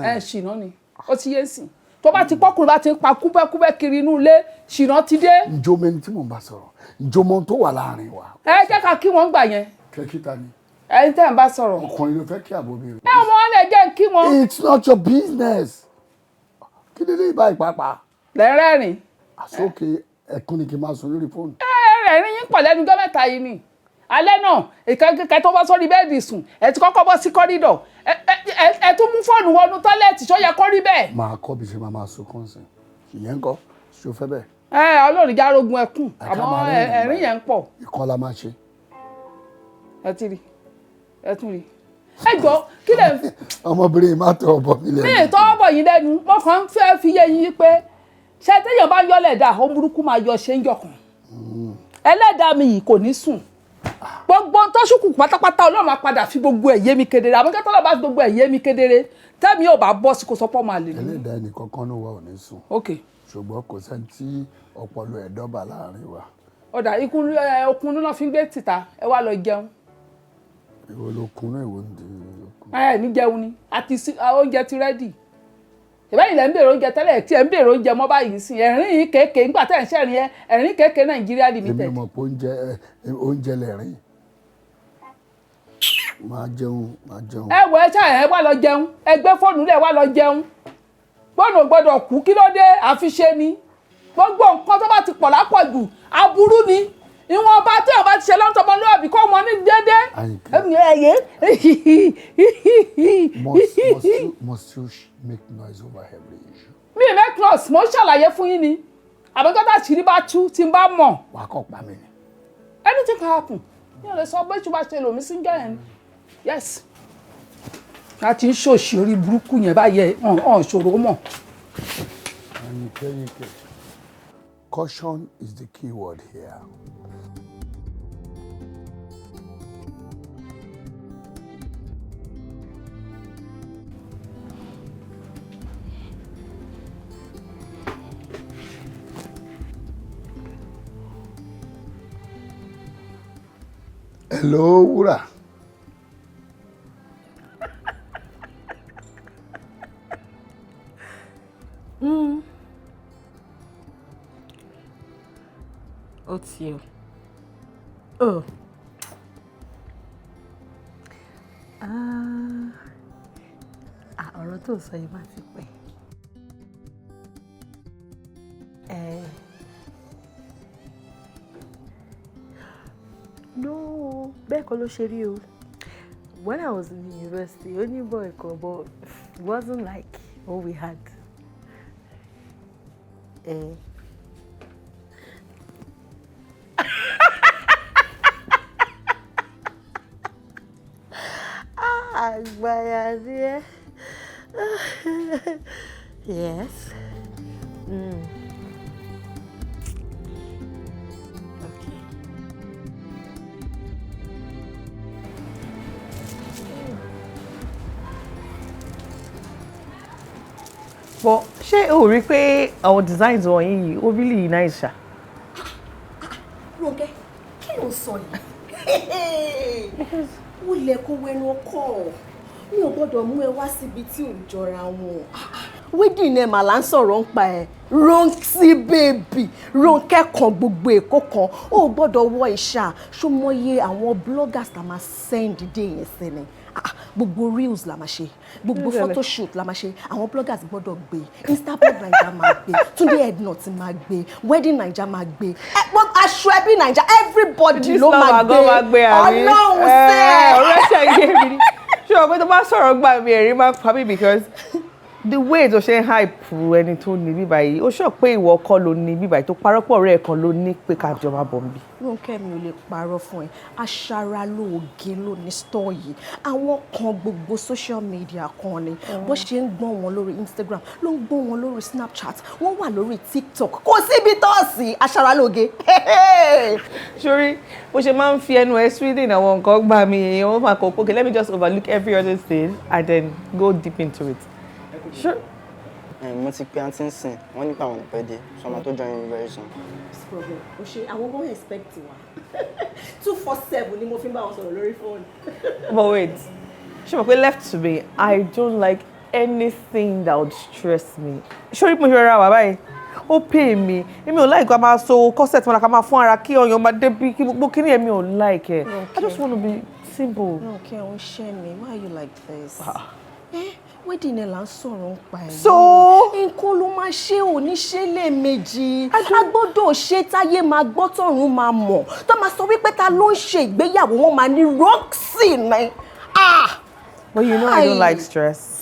Ẹ ṣìnà ni, ó ti yé sìn. Tó bá ti pọ́kùnrin bá ti ń pa kúbẹ́kúbẹ́ kiri inú ilé, ṣìnà ti dé. Ǹjọ́ mẹ́ni tí mò ń bá sọ̀rọ̀? Ǹjọ́ mọ tó wà láàrin wa? Ẹ jẹ́ ká kí wọ́n gbà yẹn. Kẹ́kíta ni. Ẹni tẹ́ ń bá sọ̀rọ̀. Ọkùnrin ló fẹ́ kí àbò mi rẹ̀. Ẹ ọmọ wọn lè jẹ́ kí wọn. It's not your business. Kí ni ilé ìbá ìpápá? Lẹ́rẹ́rìn. Àsókè ẹkún ni kí n máa sùn lórí fóònù. Ẹ ẹ̀rín yín pọ̀ lẹ́nu ọjọ́ mẹ́ta yìí ni. Alẹ́ náà, ìkẹ́kẹ́ tó bọ́ sórí bẹ́ẹ̀dì sùn, ẹ ti kọ́kọ́ bọ́ sí corridor, ẹ tún mú fóònù wọnú toilet. Ṣó yẹ kó rí bẹ́ẹ̀? Máa kọ́ bí ṣe máa máa sunkún sí. Ìyẹn ń kọ́, ṣé o fẹ́ bẹ́ẹ̀? Ẹ Ọlọ́run já rogun ẹkún, àmọ́ ẹ̀rín yẹn ń pọ̀. Ìkọ́ la máa ṣe. Ẹ ti rí, ẹ tún rí. Ẹ jọ, kí lè. Ọmọbìnrin yìí má tẹ ọ̀bọ mi lẹ́nu. Mi ì tọ́ ọ̀bọ̀ yín lẹ́nu, mo kàn ń fẹ́ fi yé yín pé ṣé téèyàn bá yọlẹ̀ dà, ó burúkú máa yọ ṣe ń yọkàn. Ẹlẹ́dàá mi yìí kò ní sùn. Gbogbo tó ṣùkù pátápátá, Ọlọ́run á padà fi gbogbo ẹ̀ yé mi kedere. Àmọ́ kí Ọlọ́run bá fi gbogbo ẹ̀ yé mi kedere, tẹ́mi ò bá bọ́ sí, kó sọ pọ́ máa lè ní. Ẹlẹ́dàá ẹnì kankan ní wa ò ní sùn. Ok. Ṣùgbọ́n kò sẹ́ni tí ọpọlọ ẹ̀ dọ́gba láàrin wa. Ọ̀dà ikú ẹ, okun náà fi ń gbé tìta, ẹ wá lọ jẹun. Ìwọ ló kun náà, ìwọ ń di okun. Ẹ ní jẹun ni àti oúnjẹ ti ready. Ìbẹ́yìn lẹ́ ń béèrè oúnjẹ tẹ́lẹ̀ tí ẹ ń béèrè oúnjẹ mọ́ báyìí sí, ẹ̀rín yìí kéèké nígbà tẹ́ ẹ̀ ń ṣẹ̀rín ẹ, ẹ̀rín kéèké Nàìjíríà Limited. Èmi mọ̀ pé oúnjẹ lẹ̀rín. Máa jẹun, máa jẹun. Ẹ wọ, ẹ ṣáà ẹ wá lọ jẹun, ẹ gbé fóònù lẹ wá lọ jẹun. Fóònù ò gbọ́dọ̀ kú, kí ló dé? Àfiṣe ni gbogbo nǹkan tó bá ti pọ̀ lápọ̀jù, aburú ni. Ìwọ̀nba tí ọba ti ṣe lọ́tọ̀mọlúwàbí kó wọn ní déédéé. Must you make noise over every issue? Mi ì make close, mo ń ṣàlàyé fún yín ni. Àbíkọ́tà àṣírí bá tú tí n bá mọ̀. Wà á kọ́ pa mí ni. Anything can happen. Mi ò lè sọ bó ṣe bá ṣe lòmí sí jẹ́ yẹn ni. Yes. A ti ń ṣòṣì orí burúkú yẹn báyẹn, ọ̀n ṣòro mọ̀. Àyìnkẹ́, caution is the key word here. Hello, Wúrà. Ó ti o. Oh. Ah, ah, ọ̀rọ̀ tó sọ yìí má ti pẹ́. Eh. No, bẹ́ẹ̀ kọ́ ló ṣe rí o. When I was in university, ó ní boy kan, but it wasn't like what we had. Eh. Ah, àgbàyà ni ẹ́. Yes. Okay. But ṣé o rí pé àwọn designs wọ̀nyí yìí ó really nice ṣá? Rónkẹ́, kí ló ń sọ yìí? Ó lẹ kó wẹnu ọkọ. Mi ò gbọ́dọ̀ mú ẹ wá síbi tí ò jọra wọn. Wedding ẹ̀ mà là ń sọ̀rọ̀ ń pa ẹ̀. Ronti baby, Rónkẹ́ kan gbogbo Èkó kan, ó gbọ́dọ̀ wọ ìṣà. Ṣó mọye àwọn bloggers la máa send dé yẹn sí ni? Ah, gbogbo reels la máa ṣe, gbogbo Ṣẹlẹ̀. photoshoot la máa ṣe, àwọn bloggers gbọ́dọ̀ gbé, Instablog Naija máa gbé, Túndé Ednut máa gbé, Wedding Naija máa gbé, aṣọ ẹbí Naija, everybody ló máa gbé. Máa gbé àrí. Ọlọ́run sẹ́. Ọ̀rẹ́ ṣe yé mi ni. Ṣé o pé tó bá sọ̀rọ̀ gbà mí, ẹ̀rín máa pa mí because the way tó ṣe ń hype ẹni tó ní bíbá yìí, ó sọ pé ìwọ kọ́ ló ní bíbá yìí, tó parọ́ pọ̀ ọ̀rẹ́ ẹ̀ kan ló ní pé ká jọ máa bọ̀ níbí. Rónkẹ́, mi ò lè parọ́ fún ẹ, aṣaralóoge ló ní store yìí. Àwọn kan gbogbo social media kan ni bó ṣe ń gbọ́n wọn lórí Instagram ló ń gbọ́n wọn lórí Snapchat, wọ́n wà lórí TikTok, kò síbi tó sí aṣaralóoge. Sórí bó ṣe máa ń fi ẹnu ẹ Sweden àwọn nǹkan gbà mí, èèyàn ó máa kọ okay, let me just overlook every other thing and then go deep into it. Sure. Mo ti pe àǹtí ń sìn wọ́n nípa àwọn ìpẹ́ dé, so ọmọ tó join very soon. Problem o ṣe, àwọn gan expect wa, 247 ni mo fi ń bá wọn sọ̀rọ̀ lórí fóònù. But wait, ṣé mo pé left to me, I don't like anything that would stress me. Ṣé orí mo ṣe rọra wà báyìí? Ó pè mí, èmi ò like ká máa so corset mọ́ra, ká máa fún ara kí ọyàn máa débi kí gbogbo kíní, èmi ò like ẹ̀. I just want to be simple. Rónkẹ́, ò ń ṣẹ́ mi, why are you like this? Eh, wedding ẹ̀ là ń sọ̀rọ̀ ń pa ẹ̀. So? Nǹkan ló máa ṣe, ò ní ṣe lẹ́ẹ̀mejì. A gbọ́dọ̀ ṣe táyé máa gbọ́, tọ̀run máa mọ̀. Tó máa sọ wípé ta ló ń ṣe ìgbéyàwó, wọn máa ní Roxy ni. Ah! But you know I don't Hi. like stress.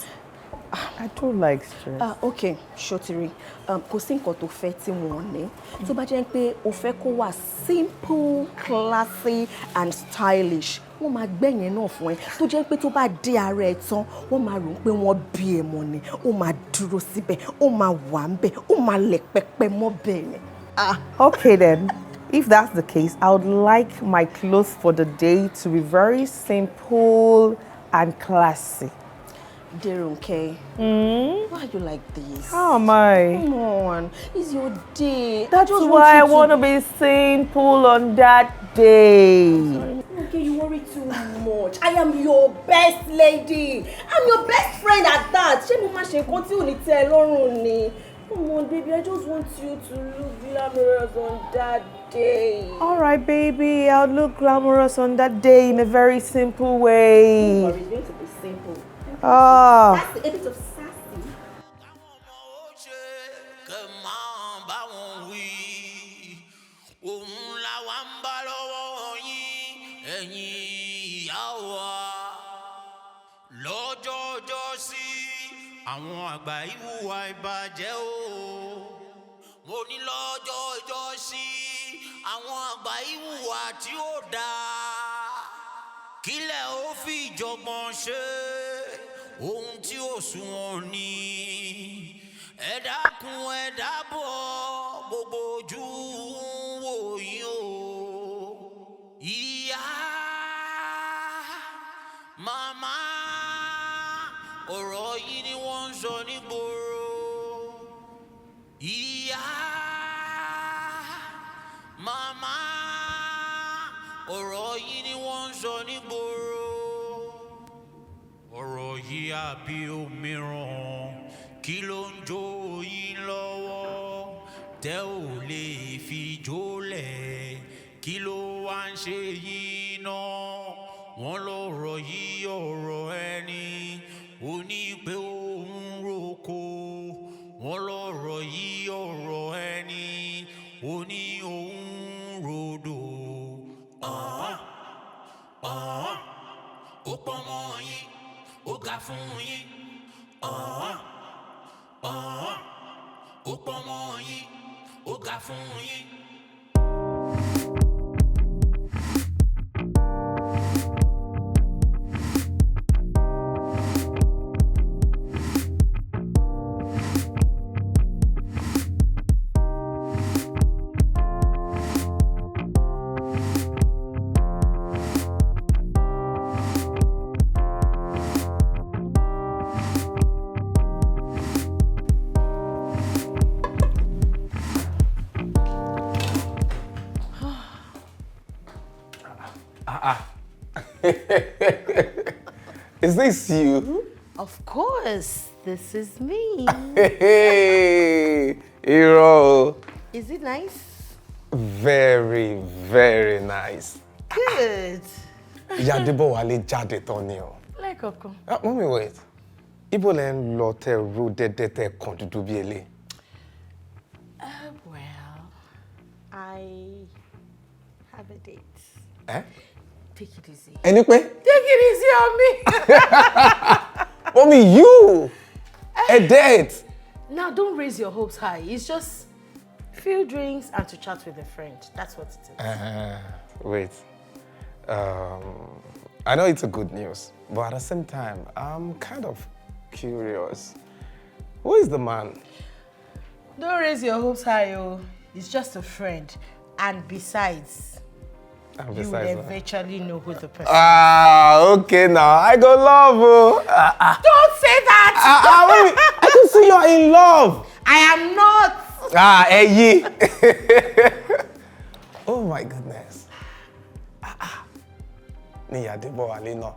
I don't like stress. Ah, okay, ṣòtìrì, kò sí nǹkan tó fẹ́ tí wọ́n ní. Tó bá jẹ́ pé o fẹ́ kó wà simple, classy and stylish, wọ́n máa gbẹ̀yẹn náà fún ẹ. Tó jẹ́ pé tó bá dé ara ẹ tán, wọ́n máa rò ó pé wọ́n bí ẹ mọ̀ ni. Ó máa dúró síbẹ̀, ó máa wà ń bẹ̀, ó máa lẹ̀ pẹpẹ mọ́ bẹ́ẹ̀ ni. Ah. Okay then, if that's the case, I would like my clothes for the day to be very simple and classy. Deronke, why are you like this? How am I? Come on, it's your day. That's just why I want you want to be simple on that day. Okay, you worry too much. I am your best lady. I'm your best friend at that. Ṣé mo máa ṣe nǹkan tí ò ní tẹ́ ẹ lọ́rùn ni? Come on, baby, I just want you to look glamorous on that day. All right, baby, I'll look glamorous on that day in a very simple way. Don't worry, it's going to be simple. Ah. Sassy, a bit of sassy. Òun làwa ń bá lọ́wọ́ yín, ẹ̀yin ìyá wa, lọ́jọ́jọ́ sí Àwọn àgbà ìhùwà ìbàjẹ́ o. Mo ní lọ́jọ́ ọjọ́ sí àwọn àgbà ìhùwà tí ó dáa. Kílẹ̀ ó fi ìjọ̀gbọ̀n ṣe ohun tí ó sunwọ̀n ni. Ẹ dákun, ẹ dábọ̀, gbogbo ojú ń wò yín o. Ìyá, màmá, ọ̀rọ̀ yìí ni wọ́n ń sọ nígboro. Ìyá, màmá, ọ̀rọ̀ yìí ni wọ́n ń sọ nígboro. Ọ̀rọ̀ yìí àbí òmíràn, kí ló ń jó yín lọ́wọ́ tẹ́ ò lè fi jólẹ̀? Kí ló wá ń ṣe yín náà? Wọ́n lọ̀rọ̀ yìí ọ̀rọ̀ ẹni oní pé òun roko. Wọ́n lọ̀rọ̀ yìí ọ̀rọ̀ ẹni oní òun rodò. Ọ̀hán, ọ̀hán, ó pọ́n mọ́ yín, ó ga fún yín. Ọ̀hán, ọ̀hán, ó pọ́n mọ́ yín, ó ga fún yín. Ah ah. Is this you? Of course, this is me. Hey, hero. Is it nice? Very, very nice. Good. Ìyá Adébọ̀wálé jáde tán ni o. Lẹ́ẹ̀kọ̀ọ̀kan. Ah, Mommy, wait. Ibo lẹ ń lọ tẹ ro dẹ́dẹ́ tẹ kàn dúdú bí elé? Well, I have a date. Eh? Take it easy. Ẹni pé? Take it easy on me. Mommy, you! A date! Now, don't raise your hopes high. It's just few drinks and to chat with a friend. That's what it is. Wait. I know it's a good news, but at the same time, I'm kind of curious. Who is the man? Don't raise your hopes high, oh. It's just a friend. And besides, And you will besides what? eventually know who the person is. Ah, okay now. I go love you. Ah, ah. Don't say that! Ah, ah, wait, I can see you're in love. I am not. Ah, Eyi. Oh my goodness. Ah, ah. Ní ìyá Adébọ̀wálé náà.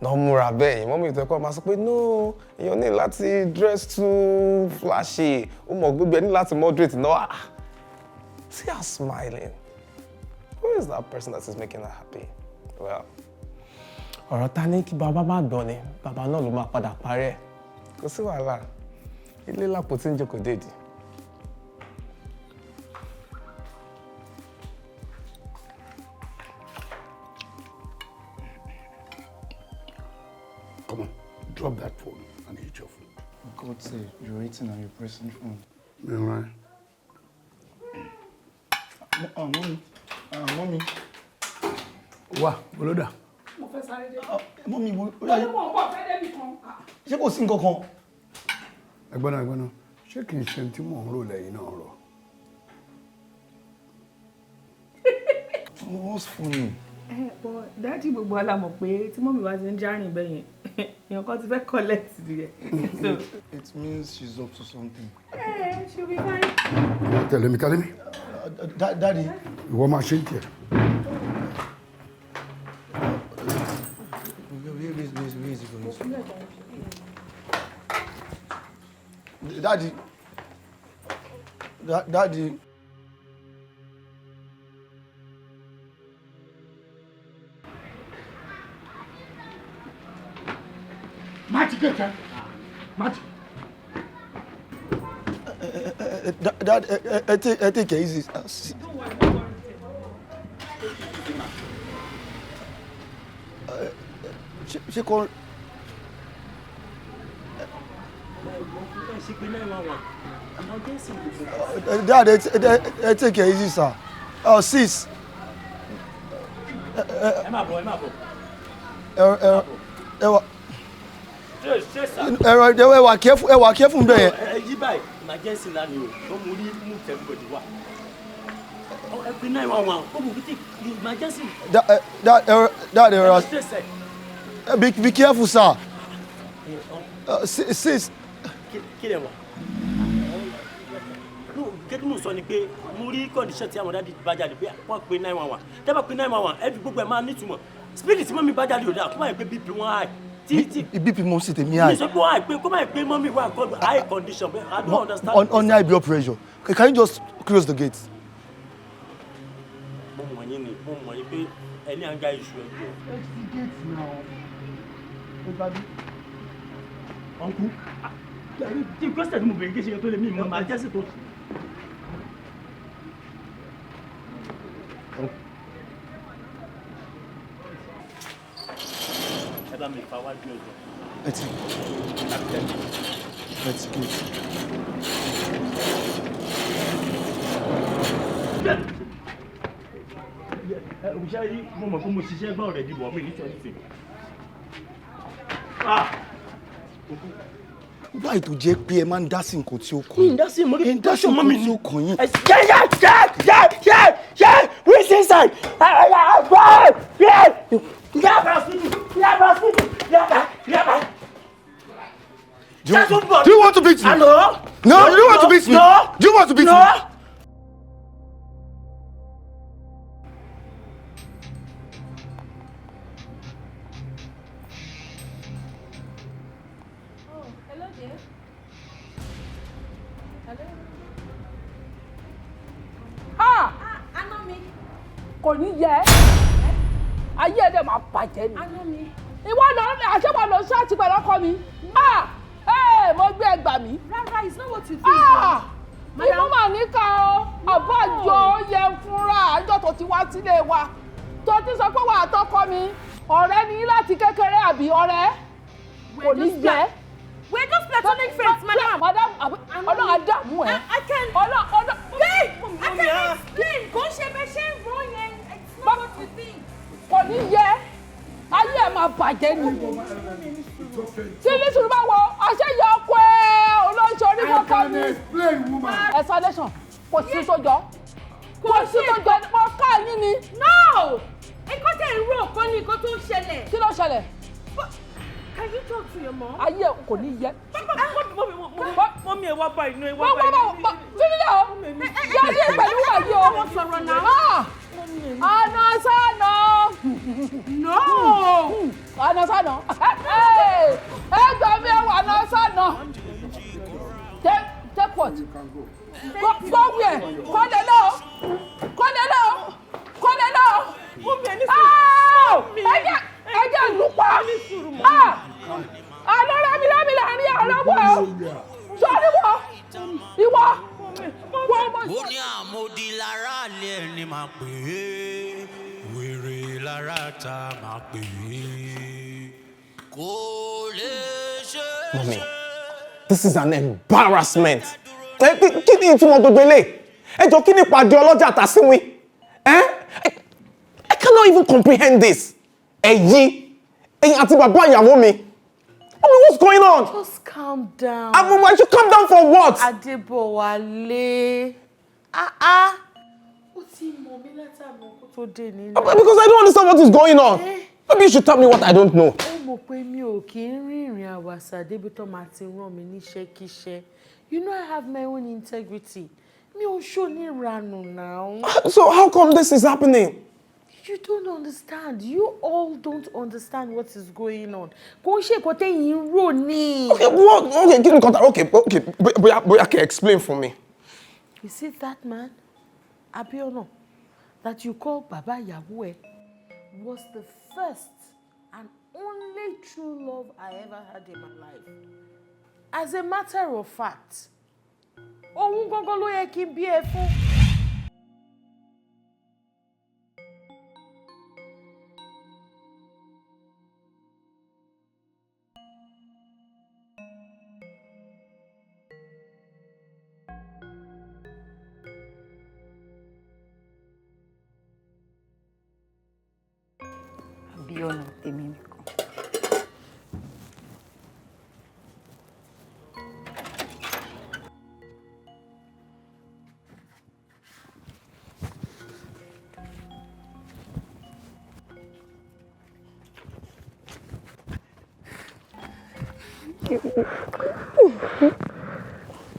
Náà múra bẹ́ẹ̀ yìí, mọ́mí ìtẹ́kọ̀ máa sọ pé no, èèyàn ní láti dress too flashy, ó mọ̀ gbogbo ẹ ní láti moderate náà. Ah, see her smiling. Who is that person that is making her happy? Well, ọ̀rọ̀ ta ní kí bàbá má gbọ́n ni, bàbá náà ló máa padà parí ẹ̀. Kò sí wàhálà, ilé lápò tí ń jókòó déèdì. Come on, drop that phone and eat your food. God say you're eating and you're pressing phone. All right. Mommy. Mommy. Wá, olódà. Mo fẹ́ sáré dé. Mommy, mo. Ó ní mò ń bọ̀ fẹ́ débi kan. Ṣé kò sí nǹkan kan? Ẹ̀gbọ́n náà, ẹ̀gbọ́n náà, ṣé kìí ṣe tí mò ń rò lẹ́yìn náà rọ̀? What's funny? But daddy, gbogbo wa la mọ̀ pé tí mummy wa ti ń járìn bẹ́ẹ̀ yẹn, èèyàn kan ti fẹ́ collect nìyẹn. So, It means she's up to something. She'll be fine. Tẹ̀lé mi, tẹ̀lé mi. Daddy. Ìwọ máa ṣe ń tiẹ̀. Where is he going? Daddy. Daddy. Má ti kẹ̀kẹ́. Má ti. Dad, ẹ take it easy. Ṣé kò. Ẹ ṣe pé 911 emergency gbogbo. Dad, ẹ take it easy, sir. Sis. Ẹ má bọ̀, ẹ má bọ̀. Ẹ wà Ṣé sà. ẹ wà careful, ẹ wà careful bẹ́ẹ̀ yẹn. Ẹ yí báyìí, emergency ńlá ni o, tó mú rí mú everybody wá. Ẹ pé 911, ó mú kí emergency. Dad, ẹ rọra. Ṣé sẹ. Be careful, sir. Sis. Kí lẹ wà? Kí mo sọ ni pé mo rí condition tí àwọn daddy bá jáde pé wọ́n pe 911. Tẹ́ bá pe 911, ẹ fi gbogbo ẹ̀ máa nítumọ̀. Spirit tí mummy bá jáde ò dáa, kó má yẹ pé BP wọn high. BP mo sì tèmi Mi high. sọ pé wọ́n high pé kó má yẹ pé mummy wà high condition pé I don't understand. On high blood pressure. Can you just close the gate? Mo mọ̀ yín ni, mo mọ̀ yín pé ẹ ní anger issue ẹ jọ. Ẹ ti gate náà. Ẹ gbàgbé. Uncle, tí question tí mo bèrè kí ṣe tó lè mí ìmọ̀ emergency tó. Ẹ bá mi fa wájú ẹjọ́. Ẹ ti gate. Òṣìṣẹ́ yìí mo mọ̀ pé mo ṣiṣẹ́ gbọ́ ọ̀rẹ́ dìbò mi ní twenty. Why tó jẹ́ pé ẹ máa ń dá sí nǹkan tí ó kàn yín? Ń dá sí mo rí Ẹ ń dá sí nǹkan tí ó kàn yín. Yeah, who is inside? Do you want to beat me? Hello? No, you don't want to beat me. No. Do you want to beat No. me? Oh, hello there. Hello. Ah! Àná mi. Kò ní yẹ ayé ẹ dẹ̀ máa bàjẹ́ ni. Àná mi. Ìwọ lọ àṣewà lọ ṣáàtì pẹ̀lú ọkọ mi. Ah! Ẹ mo gbé ẹgbà mi. Rárá, it's not what you think. Ah! Ìmú mà níkà o, àbájọ yẹ fúnra àjọ tó ti wá sílé wa. Tó ti sọ pé wà á tọkọ mi, ọ̀rẹ́ ni láti kékeré àbí ọ̀rẹ́? Kò ní jẹ́. We're just platonic friends, madam. Madam, Ọlọ́run á dààmú ẹ. I can. Ọlọ́run. Wait! I can explain. Kò ń ṣe bẹ́ẹ̀ ṣe ń rò yẹn. It's not what you think. Kò ní yẹ, ayé ẹ máa bàjẹ́ ni. Tí ní sùúrù bá wọ, àṣeyọ ọkọ ẹ olóṣòrí kọ́kọ́ mi. Explanation, kò sí tó jọ. Kò sí tó jọ, mo ká yín ni. No! Nǹkan tẹ̀ ń rò kọ́ ni nǹkan tó ń ṣẹlẹ̀. Kí ló ṣẹlẹ̀? Can you talk to your mom? Ayé kò ní yẹ. Mọ́mí ẹ wá báyìí náà, ẹ wá Wọ́n báyìí. wọ́n fílẹ̀ o. Yáyé pẹ̀lú wà yìí o. Wọ́n sọ̀rọ̀ náà. Àná sànà. No! Àná sànà. Ẹ gbà mí ẹwà àná sànà. Take what? Go where? Kọ́lẹ̀ lọ. Kọ́lẹ̀ lọ. Kọ́lẹ̀ lọ. Ẹ jẹ́ ìlú pa. Àlọ́ rámírámí láàrin àárọ̀ wọ̀ ọ́. Sọ́rí wọ̀. Ìwọ. Wọ́n mọ̀. Ó ní àmòdì lára àlẹ́ ẹni máa pè é, wèrè lára ta máa pè é, kò lè ṣe é. Mummy, this is an embarrassment. Kí ni ìtumọ̀ gbogbo eléyìí? Ẹ jọ kí ni ìpàdé ọlọ́jà tàsíwìn? I cannot even comprehend this. Ẹ̀yin àti bàbá ìyàwó mi. Mummy, what's going on? Just calm down. I should calm down for what? Adébọ̀wálé. Ah ah. Ó ti mọ̀ mí látàná kó tó dé nílé. Because I don't understand what is going on. Maybe you should tell me what I don't know. Ó mọ̀ pé mi ò kí ń rìnrìn àwàsà débi tó máa ti rán mi níṣẹ́kíṣẹ́. You know I have my own integrity. Mi ò ṣòníranù now. So how come this is happening? You don't understand. You all don't understand what is going on. Kò ń ṣe nǹkan tẹ́yin ń rò ní. Okay, what? Okay, give me contact. Okay, bóyá kẹ́ explain for me. You see that man, Abiona, that you call Baba Ìyàwó ẹ, was the first and only true love I ever had in my life. As a matter of fact, òun gangan ló yẹ kí n bí ẹ fún. Ìyọnu tèmi nìkan.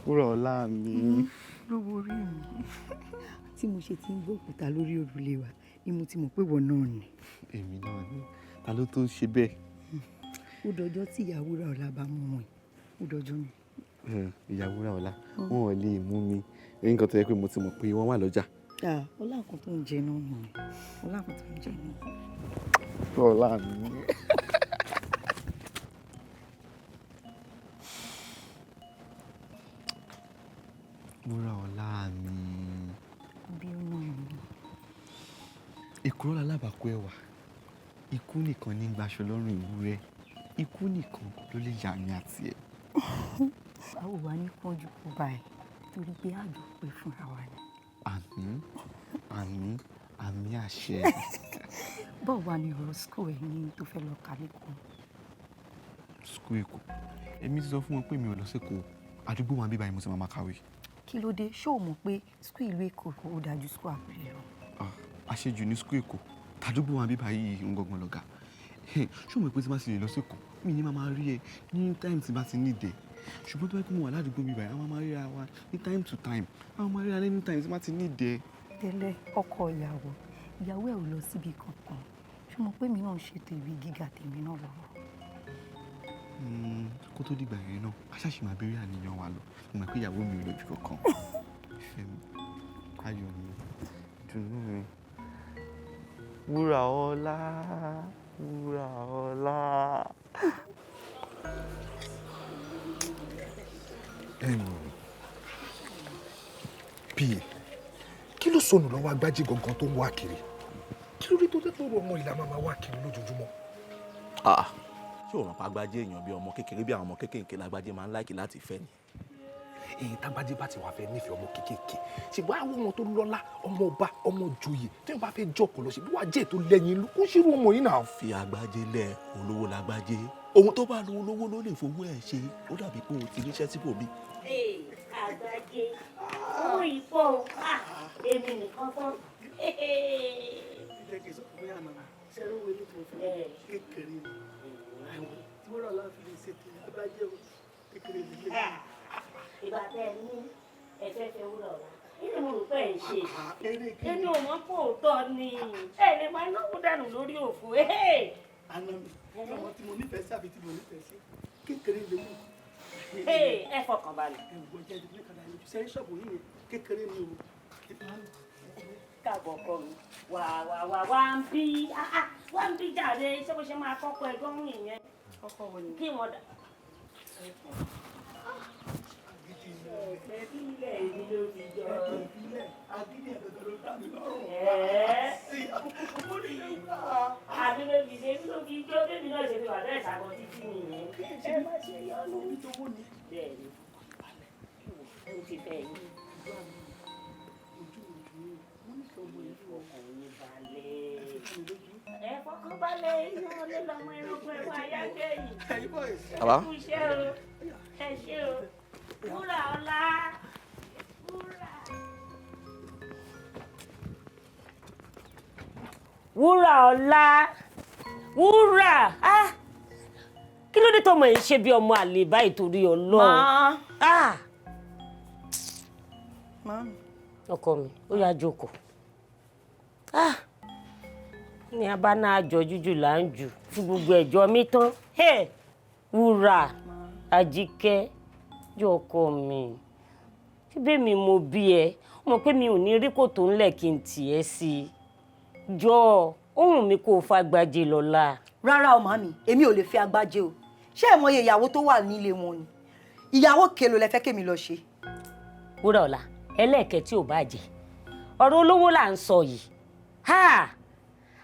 Wúrà ọlá mi. Lówó orí mi, tí mo ṣe ti ń gbọ́ òkúta lórí òrùlé wa ni mo ti mọ̀ pé ìwọ náà ni. Èmi náà ni, ta ló tó ṣe bẹ́ẹ̀? Ó dọjọ́ tí ìyá Wúrà ọlá bá mú ẹ, ó dọjọ́ mi. Ìyá Wúrà ọlá, wọn ò lè mú mi. Nǹkan tó yẹ pé mo ti mọ̀ pé wọ́n wà lọ́jà. Ọlá nǹkan tó ń jẹ náà nìyẹn, ọlá nǹkan tó ń jẹ náà. Ọlá mi. Wúrà ọlá mi. Bí ó náà ni. Èkúrọ́ lalábàákú ẹwà. Ikú nìkan ní gbaṣọ lọ́rùn ewúrẹ́. Ikú nìkan ló lè yà mí àti ẹ̀. Báwo wá ní kánjú kú báyìí torí pé àjọ pé fúnra wa ni. Àmín, àmín, àmín àṣẹ. Báwo wá ní ọ̀rọ̀ school ẹ̀ ní tó fẹ́ lọ kà lẹ́kọ̀ọ́? School Èkó. Èmi ti sọ fún wọn pé mi ò lọ sÉkòó. Àdúgbò wa bíbá yìí mo ti máa kàwé. Kí ló dé? Ṣé o mọ̀ pé school ìlú Èkó kò dájú school abúlé lọ? Àṣejù ní school Èkó. Tàdúgbò wa bíbá yìí ń gangan lọ̀gá. Ṣé o mọ̀ pé tí bá ti lè lọ sÉkòó, mi ní máa máa rí ẹ ní time tí bá ti ní dẹ̀. Ṣùgbọ́n tó bá kí mo wà ládùúgbò bíbá yìí, a máa máa ríra wa ní time to time. A máa máa ríra ní time tí bá ti ní dẹ̀. Tẹ́lẹ̀ ọkọ ìyàwó, ìyàwó ẹ̀ ò lọ síbi kankan. Ṣé o mọ̀ pé mi náà ń ṣètò ìwé gíga tèmi náà lọ́wọ́? Kó tó dìgbà yẹn náà, a ṣàṣì máa béèrè àníyàn wa lọ. Mo mọ̀ pé ìyàwó mi ò lójú kankan. Ìfẹ́ mi, ayọ̀ mi, ìdùnnú mi. Wúrà ọlá, wúrà ọlá. Pa, kí ló sọnù lọ́wọ́ Agbájé gangan tó ń wá kiri? Kí ló dé tó tẹ́ tó rọ ọmọ ìlà máa wá kiri lójoojúmọ́? Ṣé o ràn pa Agbájé èèyàn bí ọmọ kékeré, bí àwọn ọmọ kékeré l'Agbájé máa ń láìkì láti fẹ́ ni? Èyí tágbájé bá ti wà fẹ́ nífẹ̀ẹ́ ọmọ kékeré, ṣe wá àwọn ọmọ tó lọ́lá, ọmọ ọba, ọmọ joyè, tí wọ́n bá fẹ́ jọkọ̀ lọ ṣe bí wàá jẹ́ ètò lẹ́yìn ìlú kó ṣírú ọmọ yìí náà. Fi Agbájé lẹ̀, olówó l'Agbájé. Ohun tó bá lo olówó ló lè fowó ẹ̀ ṣe, ó dàbí pé o ti níṣẹ́ síbòmí. Agbájé, owó yìí pọ̀ o, èmi nìkan tán. Jẹ́ kí n sọ fún yàrá mi, ṣé owó ilé tó fún mi kékeré ni? Tí wọ́n rọ̀ láti lè ṣe tèmi, Agbájé o, kékeré ni ilé. Ìgbà tẹ ẹ ní ẹfẹ fẹ wúrọ̀ ọ̀la, ilé mo rò pé ẹ ń ṣe. Èmi ò mọ̀ pé òótọ́ ni, ẹ lè máa náwó dànù lórí òfò. Àná mi, ọmọ tí mo nífẹ̀ẹ́ sí àbí tí mo nífẹ̀ẹ́ sí, kékeré lè wù. Ẹ fọkàn balẹ̀. Ẹ wọ jẹ́ ìdílé kan láyé ojú, sẹ́rí ṣọ́ọ̀bù yìí yẹn, kékeré ni o. Káàbọ̀ ọkọ mi, wà wà wà wà ń bí, wà ń bí jàre, ṣé bó ṣe máa kọ́kọ́ ẹ gbọ́n nìyẹn? Kí wọ́n dà. Ẹ̀fílẹ̀ èmi ló fi jọ. Ẹ̀fílẹ̀ agídí ẹ̀gbẹ̀gbẹ̀ ló dá mi lọ́rùn. Àbí ló fi ṣe ló fi jọ bébí náà ṣe fi wà bẹ́ẹ̀ ṣàkọ títí nìyẹn. Ẹ má ṣe yọnu. Bẹ́ẹ̀ni, mo ti fẹ́ yín. Ẹ fọkàn balẹ̀, inú ilé lọmọ ẹranko ẹ̀fọ́ ayágbé yìí. Ẹ kú iṣẹ́ o, ẹ ṣé o. Wúrà ọlá, wúrà. Wúrà ọlá, wúrà. Kí ló dé tọmọ yìí ṣe bí ọmọ àlè báyìí torí Ọlọ́run? Ọkọ mi, ó yá jókòó. Ní abá náà jọ jújù là ń jù fún gbogbo ẹ̀jọ́ mi tán. Wúrà, Àjíkẹ́, jọ ọkọ mi, síbẹ̀ mi mo bí ẹ, mọ̀ pé mi ò ní rí kòtò ńlẹ̀ kí n tì ẹ́ sí i. Jọ, ohun mi kò fagbájé lọ́la. Rárá o màmí, èmi ò lè fi Agbájé o. Ṣé ẹ mọye ìyàwó tó wà nílé wọn ni? Ìyàwó kelo lẹ fẹ́ kémi lọ ṣe? Wúrà ọ̀la, ẹlẹ́ẹ̀kẹ́ tí ò bá jẹ. Ọ̀rọ̀ olówó là ń sọ yìí. Ha!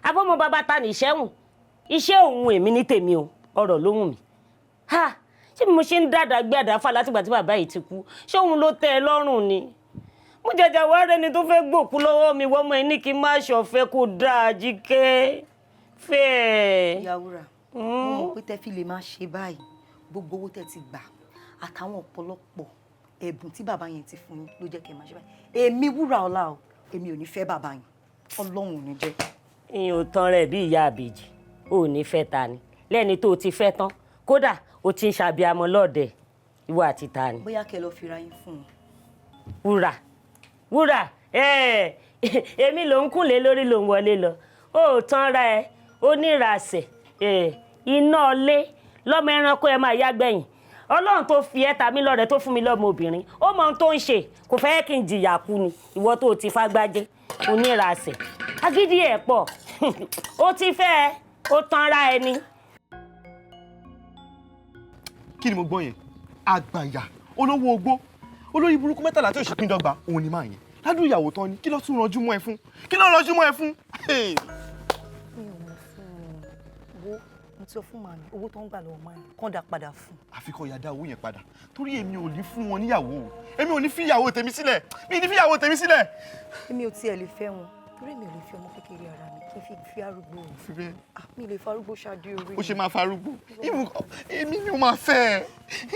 Abọ́mọ bàbá ta ní ìṣẹ́hùn. Iṣẹ́ òun èmi ní tèmi o, ọ̀rọ̀ ló wù mí. Ha! Ṣé mo ṣe ń dàdà gbé àdáfà látìgbà tí bàbá yìí ti kú? Ṣé òun ló tẹ́ ẹ lọ́rùn ni? Mo jàjà wá rẹni tó fẹ́ gbòkú lọ́wọ́ mi, wọ́n mọ ẹni kí n má ṣọ̀fẹ́ kó dáa Àjíkẹ́. Fẹ́ ẹ. Ìyá Wúrà, mo mọ̀ pé tẹ́ fi lè máa ṣe báyìí, gbogbo owó tẹ́ ti gbà àtàwọn ọ̀pọ̀lọpọ̀ ẹ̀bùn tí bàbá yẹn ti fún yín ló jẹ́ kẹ́ ẹ máa ṣe báyìí. Èmi Wúrà Ọlá o, èmi ò ní fẹ́ bàbá yẹn, Ọlọ́run ò ní jẹ́. Ìyẹn ò tán rẹ̀ bí ìyá àbèjì, ò ní fẹ́ ta ni lẹ́ni tó o ti fẹ́ tán, kódà o ti ń ṣàbíamọ lọ́ọ̀dẹ̀, ìwọ àti ta ni. Bóyá kẹ́ lọ fira yín fún un. Wúrà, Wúrà, èmi ló ń kúnlé lórí ló ń wọlé lọ, ó tán ra ẹ, ó nírasẹ̀, iná ọlé lọ́mọ ẹranko ẹ máa yá gbẹ̀yìn. Ọlọ́run tó fi ẹ́ ta mí lọ́rẹ tó fún mi lọ́mọ obìnrin, ó mọ ohun tó ń ṣe, kò fẹ́ kí n jìyà kú ni. Ìwọ tó ti fágbájé, onírasẹ̀, agídí ẹ̀ pọ̀, ó ti fẹ́ ẹ, ó tán ra ẹni. Kí ni mo gbọ́ yẹn? Àgbàyà olówó ogbó olórí burúkú 13 tí ò ṣe pín dọ́gba òun ni máa yẹn ládùn ìyàwó tán ni. Kí ló tún ranjú mọ́ ẹ fún? Kí ló ranjú mọ́ ẹ fún? Mi ò mọ̀ fún un. Wo, mo ti sọ fún màmí, owó tó ń gbà lọ́wọ́ máa kàn dá padà fún. Àfi kó ya dá owó yẹn padà, torí èmi ò ní fún wọn níyàwó o, èmi ò ní fi ìyàwó tèmi sílẹ̀, mi ní fi ìyàwó tèmi sílẹ̀. Èmi ò tiẹ̀ lè fẹ́ wọn, torí èmi ò lè fi ọmọ kékeré ara mi kí n fi arúgbó o. Fi bẹ́ẹ̀. Mi lè farúgbó ṣáájú orí. Ó ṣe máa farúgbó? Èmi ni ó máa fẹ́ ẹ,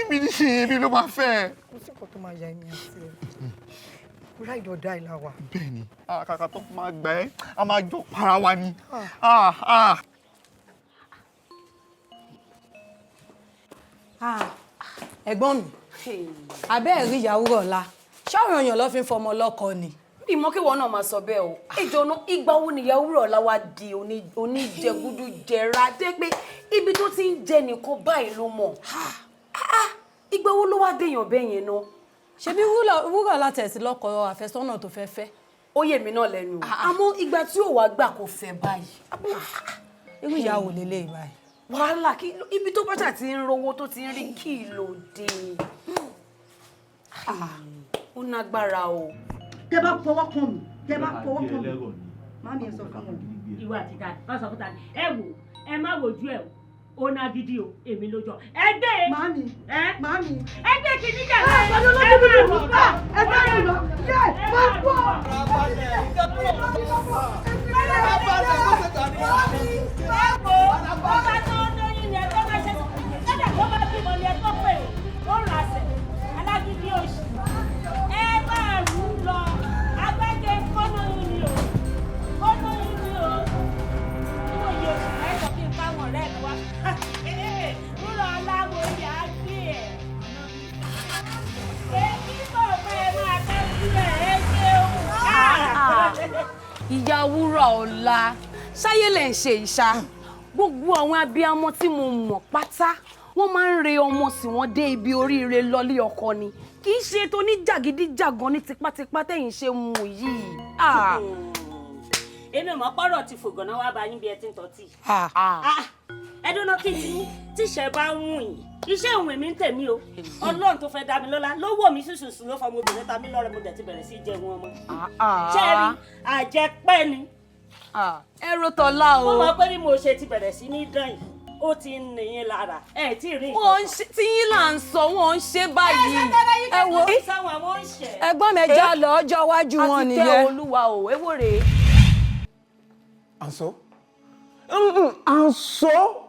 èmi ní ṣe èmi ló máa fẹ́ ẹ. Kò sí nǹkan tó máa ya èmi àti ẹ, ride or die la wà. Bẹ́ẹ̀ni, kàkà tó máa gbà ẹ́, a máa jọ para wa ni. Ẹ̀gbọ́n mi, abẹ́ ẹ̀rí ìyàwó ọ̀la ṣáwọn èèyàn ló fi ń fọmọ lọ́kọ ni. Ìmọ̀ kí wọn náà máa sọ bẹ́ẹ̀ o. Ìjọ̀nà ìgbà wo ni ìyàwó ọ̀la wa di oníjẹgúdújẹra dé pé ibi tó ti ń jẹ nìkan báyìí ló mọ̀. Ìgbà wo ló wá déèyàn bẹ́ẹ̀ yẹn náà? Ṣebí Wúrà ọ̀la tẹ̀sí lọ́kọ àfẹ́sọ́nà tó fẹ́ fẹ́. Ó yé mi náà lẹ́nu o. Àmọ́ ìgbà tí ò wá gbà kó fẹ́ báyìí. Irú ìyàwó lélẹ̀ báyìí. Wàhálà kí ibi tó bá ṣà ti ń rówó tó ti ń rí kí ló dé. Ó nágbára o. Tẹ́ bá fọwọ́ kàn mí, tẹ́ bá fọwọ́ kàn mí. Màmí ẹ sọ fún wọn. Ìwọ àti ta ni wọ́n sọ fún ta ni? Ẹ wò, ẹ má wojú ẹ o, ó ná gidi o, èmi ló jọ. Ẹ gbé e. Màmí, màmí. Ẹ gbé kìíní jà. Ẹ gbọ́dọ̀ lójú mi lọ. Ẹ sáré lọ. Yé, má pọ̀. Ẹ wo, ọba tó ń lóyún ni ẹ tó máa ṣe, kódà tó bá bímọ ni ẹ tó pè ó, ó rà sẹ̀, alágídí òṣì. Ẹ máa rú lọ, agbẹ́jẹ́ kọ́nà yín ni o, kọ́nà yín ni o. Níwọ̀n yìí oṣù mẹ́jọ kí n fáwọn ọ̀rẹ́ mi wá. Rúrọ̀ aláwo ìyá gbé ẹ̀. Èmi bọ̀ fẹ́ máa tọ́jú ẹ̀ ẹ ṣeun. Ìyá Wúrà ọ̀la, ṣáyé lẹ̀ ń ṣe ìṣá. Gbogbo àwọn abiyamọ tí mo mọ̀ pátá, wọ́n máa ń re ọmọ sí wọn dé ibi oríire lọlé ọkọ ni. Kì í ṣe tó ní jàgídíjàgan ní tipátipá tẹ̀yìn ṣe mú yìí. Èmi mọ̀ pọ́rọ̀ ti fògànà wá bá yín bí ẹ ti ń tọ́tì. Ẹ dúró kí ti tíṣẹ́ bá ń wù yín. Iṣẹ́ òun èmi ń tèmi o. Ọlọ́run tó fẹ́ dá mi lọ́lá ló wò mí ṣùṣùṣù ló fọmọ obìnrin ta mí lọ́rẹ, mo dẹ̀ ti bẹ̀rẹ̀ sí jẹun ọmọ. Ṣé ẹ rí àjẹpẹ́ ni? Ẹ ro tọ́lá o. Mo mọ̀ pé bí mo ṣe ti bẹ̀rẹ̀ sí ní dán yìí, ó ti ń nìyín lára. Ẹ tí ì rí nǹkan. Wọ́n ń ṣe tí yín là ń sọ, wọ́n ń ṣe báyìí. Ẹ wo, ẹ̀gbọ́n mi já lọ ọjọ́ iwájú wọn nìyẹn. Àti tẹ Olúwa o, èwo rèé. And so? And so?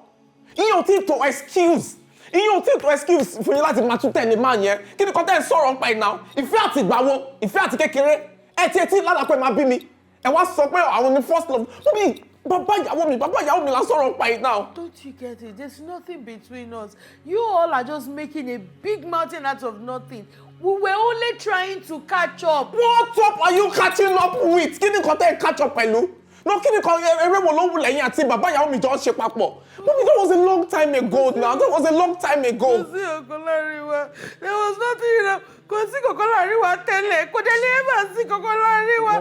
Ìyẹn ò tí ì tó excuse. Ìyẹn ò tí ì tó excuse fún yín láti máa tún tẹ̀lé máa yẹn. Kí ni kọ́tẹ́ ń sọ̀rọ̀ nípa ẹ̀ náà? Ìfẹ́ àti ìgbà wo? Ìfẹ́ àti kékeré? Ẹ ti etí lálàpẹ̀ máa bí mi. Ẹ wá sọ pé àwọn ni first love. Mummy, bàbá ìyàwó mi là ń sọ̀rọ̀ nípa ẹ̀ náà. Don't you get it? There's nothing between us. You all are just making a big mountain out of nothing. We were only trying to catch up. What up are you catching up with? Kí ni kọ́tẹ́ ń catch up pẹ̀lú? No, kí ni kan eré wo ló wù lẹ́yìn àti bàbá ìyàwó mi jọ ń ṣe papọ̀? Mummy, that was a long time ago now. That was a long time ago. Kò sí ọ̀kan láàrin wa. There was nothing, you know. Kò sí kankan láàrin wa tẹ́lẹ̀. Kò dé lè má sí kankan láàrin wa.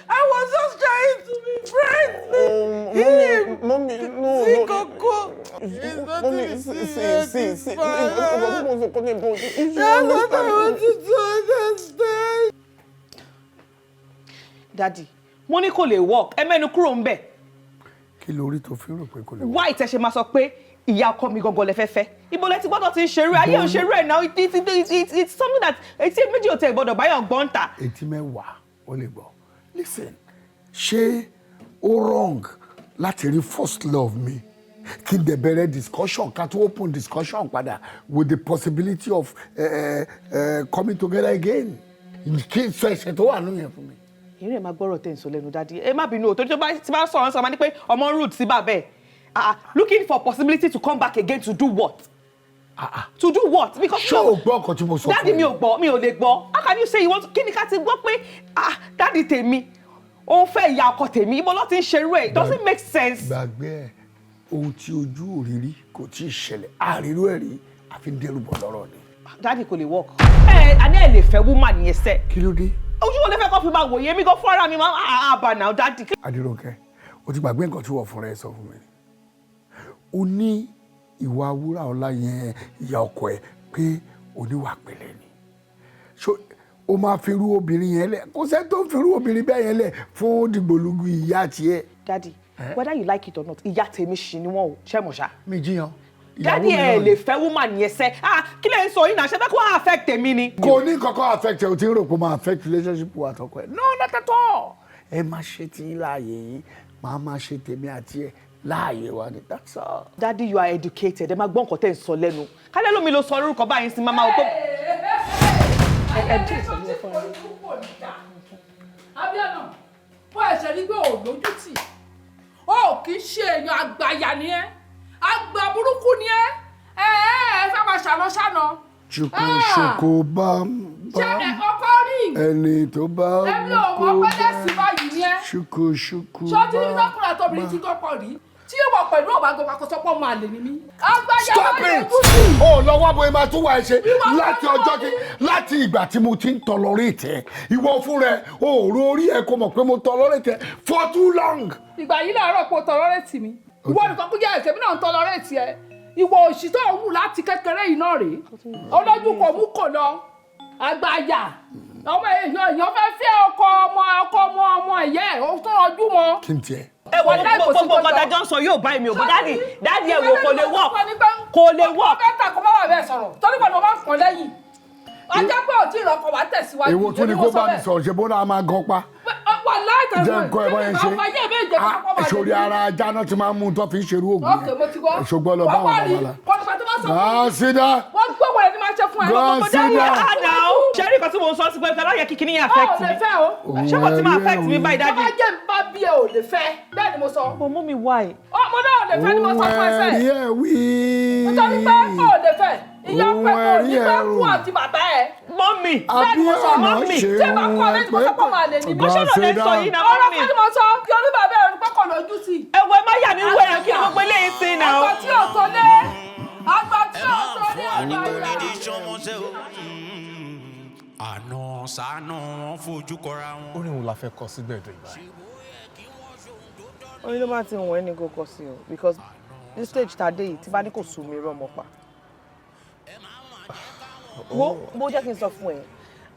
I was just trying to be friends with him. Mummy, no, Sí no. kankan. Mummy, see. That's what I wanted to understand. Daddy, mo ní kò lè work, ẹ mẹ́nu kúrò ńbẹ̀. Kí lórí tó fi rò pé kò lè work? Why tẹ ṣe máa sọ pé ìyá ọkọ mi gangan lẹ fẹ́ fẹ́? Ibo lẹ ti gbọ́dọ̀ ti ń ṣerú ẹ̀, ayé ò ṣerú ẹ̀ náà, it's something that etí méjì ò tẹ̀ gbọ́dọ̀ báyọ̀ gbọ́n ta. Etí mẹ́wàá ó lè gbọ́. Listen, ṣé ó wrong Láti rí first love mi, kí n dẹ̀ bẹ̀rẹ̀ discussion, ká tó open discussion padà with the possibility of coming together again. Kí n sọ ẹ̀ṣẹ̀ tó wà nínú yẹn fún mi? Ìrìn ẹ̀ máa gbọ́rọ̀ tẹ̀ ń sọ lẹ́nu, daddy. Ẹ má bínú o, torí tó bá ti bá sọ̀rọ̀ sọ̀rọ̀, máa ní pé ọmọ rude sí bàbá ẹ̀. Ah, ah, looking for possibility to come back again to do what? To do what? Because Ṣé o gbọ́ nǹkan tí mo sọ fún Daddy, mi ò gbọ́, mi ò lè gbọ́. How can you say you want? Kí ni ká ti gbọ́ pé, ah, daddy tèmi, òun fẹ́ ìyá ọkọ tèmi, ibo ló ti ń ṣerú ẹ̀? It doesn't make sense. Gbàgbé ẹ. Ohun tí ojú òrírí kò tí ì ṣẹlẹ̀, àríró ẹ̀ rí, àfi ń dẹrù bọ̀ lọ́rọ̀ ni. Daddy, kò lè work. Ẹ àní ẹ lè fẹ́ woman yẹn sẹ́. Kí ló dé? Ojú wo lè fẹ́ kọ́ fi máa wòye mi gan fúnra mi máa àbà náà, daddy. Adérónkẹ́, o ti gbàgbé nǹkan tí wọ́n fúnra ẹ sọ fún mi ni. O ní ìwà wúrà ọlá yẹn, ìyá ọkọ ẹ, pé oníwà pẹ̀lẹ́ ni. So o máa fi irú obìnrin yẹn lẹ̀? Kò sẹ́ni tó ń fi irú obìnrin bẹ́ẹ̀ yẹn lẹ̀ fún dìgbòlugu ìyá tiẹ̀. Daddy, whether you like it or not, ìyá tèmi ṣì ni wọ́n o, ṣé mo ṣá? Mi jiyàn. Daddy, ẹ lè fẹ́ woman yẹn sẹ́. Ah, kí lè ń sọ yìí náà? Ṣe fẹ́ kó affect èmi ni? Kò ní kankan affect ẹ. O ti ń rò pé ó máa affect relationship wa àtọkọ ẹ. No, not at all. Ẹ máa ṣe tí yín láàyè yín, máa máa ṣe tèmi àti ẹ láàyè wa ni. That's all. Daddy, you are educated. Ẹ máa gbọ́ nǹkan tẹ́ ń sọ lẹ́nu. Kálẹ̀ lómi ló sọ orúkọ báyìí sí, máa wò pé. Ẹ dín ìsọ̀lú ẹ fún mi. Abiana, bó ẹsẹ̀ rí pé ò lójú tì, ó kì í ṣe èèyàn. Àgbàyà ni ẹ́, àgbà burúkú ni ẹ́. Ẹ ẹ ẹ fẹ́ máa ṣàlọ́ ṣàna. Ṣùkú ṣùkú bá Ṣé bá ẹ ọkọ rí? ẹni tó bá Èmi ò mọ̀ pé lẹ́sìn báyìí ni ẹ́. Ṣùkú ṣùkú Ṣé o ti ní tọkùnrin àtọbìnrin tí kò pọ̀ rí tí ìwọ pẹ̀lú ọ̀bà gbọ́dọ̀ kó sọ́pọ̀ máa lè ní mí? Àgbàyà Stop báyìí it! lójú tì. Ó lọ wá bóyá máa tún wá ẹ ṣe láti ọjọ́ tí, láti ìgbà tí mo ti ń tolerate ẹ. Ìwọ fún rẹ o ò ro orí ẹ kó mọ̀ pé mo tolerate ẹ for too long. Ìgbà yìí làárọ̀ pé o tolerate mi. Ìwọ nìkan kú jẹ́ ẹ̀sẹ̀ mi náà ń tolerate ẹ. Ìwọ òṣì tó ń wù láti kékeré yìí náà rèé, olójú kò mú kò lọ. Àgbàyà ọmọ èèyàn, èèyàn fẹ́ fẹ́ ọkọ ọmọ, ọkọ ọmọ ọmọ ẹ̀yẹ́ ẹ̀, ó tún rọjú mọ́. Kí n tiẹ̀? Ẹ wo, gbogbo nǹkan tá a jọ ń sọ yóò bá èmi ò bọ́. Daddy, daddy, ẹ wò, kò lè work, kò lè work. Ọkọ kò má wà bẹ́ẹ̀ sọ̀rọ̀ torí pẹ̀lú ọmọ kan lẹ́yìn ajá pé ò tí ì rọkọ̀ wá tẹ̀síwájú. Èwo tún ni kó bá mi sọ̀rọ̀? Ṣe bó náà máa gan pa? Wà láì. Jẹ́ nǹkan ẹ̀ bọ́ yẹn ṣe sórí ara ajá náà ti máa ń mú un tó fi ń ṣerú oògùn Ok, mo ti gbọ́. yẹn. Ṣùgbọ́n lọ bá wọn bàbá la. Kọ́nípa tó bá sọ fún Gàn sídá. Wọ́n gbọ́ wọlé ní máa ṣe fún ẹ. Gàn sídá. Ṣé rí nǹkan tí mo ń sọ sí pé kí yẹ kí kíní yẹn affect Ó mi? lè fẹ́ o. Ṣé kò tí máa affect mi báyìí, daddy? Tó bá jẹ́ n bá bí ẹ, ò lè fẹ́. Bẹ́ẹ̀ ni mo sọ. But mummy, why? Ọmọ náà ò lè fẹ́ ni mo sọ fún ẹsẹ̀. Òun ẹ̀rí ẹ̀ wí. Nítorí pé ò lè fẹ́. Ìyá Òun pẹ́ kò ní ẹ̀rí pẹ́ ẹ̀rù. kú àti bàbá ẹ̀. Mummy. Bẹ́ẹ̀ ni mo sọ. Àbí ọ̀nà ṣe Ṣé bá kọ́ lẹ́ni mo sọ pé màá lè ní mi? Gàn sídá. Ọ̀rọ̀ kọ́ ni mo sọ. Kí orí bàbá ẹ̀ pé kò lójú tì. Ẹ wo, ẹ má yà mí wẹ̀rẹ̀. Kí ni gbogbo eléyìí sí náà? Àgbà tí ò tó lé. Àgbà tí ò tó lé, àgbà yà. Àná sànà wọn fojú kọra wọn. Orin wo la fẹ́ kọ sígbẹ̀dọ̀ ìgbà yìí? Orin ló máa ti wọ̀n ẹ́ ní kó kọ sí o, because ní stage tá a dé yìí, tí bá ní kò sùn mí rọ́ ọmọ pa. Wo, bó jẹ́ kí n sọ fún ẹ,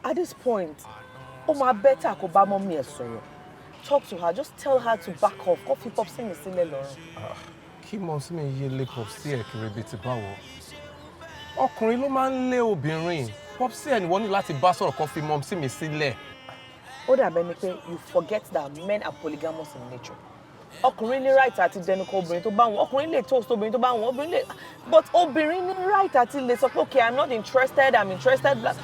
at this point, ó máa better kó bá mummy ẹ̀ sọ̀rọ̀. Talk to her, just tell her to back off, kó fi popsi mi sílẹ̀ lọ́rùn. Kí mumsy mi yé lé popsi ẹ̀ kiri bíi ti báwo? Ọkùnrin ló máa ń lé obìnrin. Popsi ẹ̀ ni wọ́n ní láti bá sọ̀rọ̀, kó fi mumsy mi sílẹ̀. Ó dàbẹ́ ni pé you forget that men are polygamous in nature. Ọkùnrin ní right àti dẹnukọ obìnrin tó bá wọn, ọkùnrin lè toast obìnrin tó bá wọn, obìnrin lè, but obìnrin ní right àti lè sọ pé, "Okay, I'm not interested, I'm interested." Blah.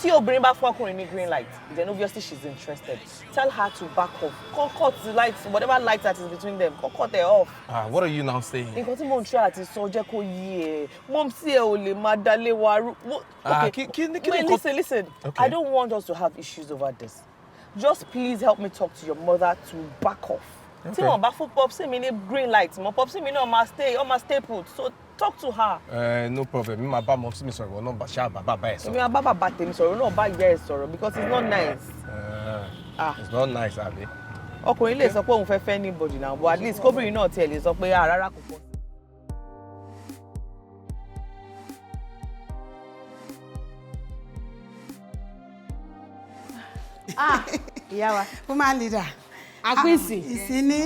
Tí obìnrin bá fún ọkùnrin ní green light, then obviously she's interested. Tell her to back off, kó cut the light, whatever light that is between them, kó cut it off. Ah, what are you now saying? Nǹkan tí mò ń try àti sọ, jẹ́ kó yí ẹ, mumsy ẹ ò lè máa dalé wa rú. Ah, Okay, kí ni wait, listen, listen. Okay. I don't want us to have issues over this. Just please help me talk to your mother to back off. Tí Okay. wọ́n bá fún popsi mi ní green light mọ́, popsi mi náà máa stay, ó máa stay put. So talk to her. No problem. Mi máa bá mumsy mi sọ̀rọ̀, ìwọ náà bá ṣáà bá bàbá ẹ̀ Èmi sọ̀rọ̀. máa bá bàbá tèmi sọ̀rọ̀, náà bá ìyá ẹ̀ sọ̀rọ̀, because it's not nice. It's not nice, àbí? Ọkùnrin lè sọ pé òun fẹ́ fẹ́ anybody now, but at least kóbìnrin náà tiẹ̀ lè sọ pé, ah, rárá, kò pọ̀. Ah, ìyá wa. Woman leader. Àpínsì. Ìsíní.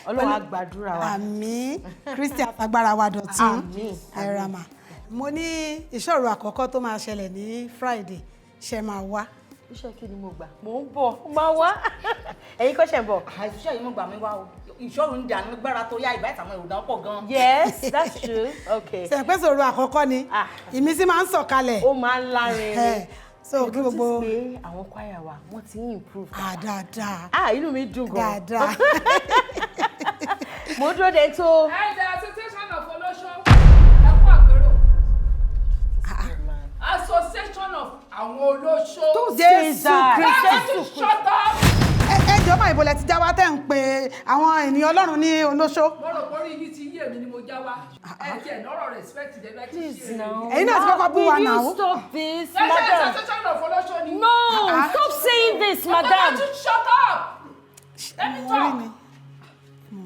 Ọlọ́run á gbàdúrà wa. Àmín. Kristi àtagbára wa dọ̀tún. Àmín. Ẹ̀ràmà. Mo ní ìṣòro àkọ́kọ́ tó máa ṣẹlẹ̀ ní Friday, ṣe máa wá? Iṣẹ́ kí ni mo gbà? Mò ń bọ̀, mo máa wá. Ẹ̀yin kọ́ ṣẹ̀ ń bọ̀. Àìsíṣẹ́ yìí mo gbà mí wá o. Ìṣòro ń dànù gbára torí àìbá ìtàwọn èrò náà pọ̀ gan. Yes, that's true. Okay. Ṣẹ̀pẹ́ sọ̀rọ̀ àkọ́kọ́ ni ìmísí máa ń sọ̀kalẹ̀. Ó máa ń lárinrin. So kí gbogbo. Mo notice pé àwọn choir wa, wọ́n ti ń improve. Ah, dáadáa. Ah, inú mi dùn gan. Dáadáa. Mo dúró de tó. Ẹ jẹ́ Association of Olóṣó, ẹ kú àpérò. Association of àwọn olóṣó. Jésù Kristi. Shut up. Ẹ jọ̀ọ́ máa, ìbò lẹ ti já wá tẹ́ ń pe àwọn ènìyàn Ọlọ́run ní olóṣó? Mo rò pé orí yìí ti yé mi ni mo já wá. Ẹ tiẹ̀ lọ́rọ̀ respect dẹ́ bẹ́ẹ̀ ti ṣe. Ẹ̀yin náà ti kọ́kọ́ bú wa Will náà. you stop this, Ẹ ṣe madam? Association of olóṣó ni. No, stop saying this, madam. Shut up. Let me talk.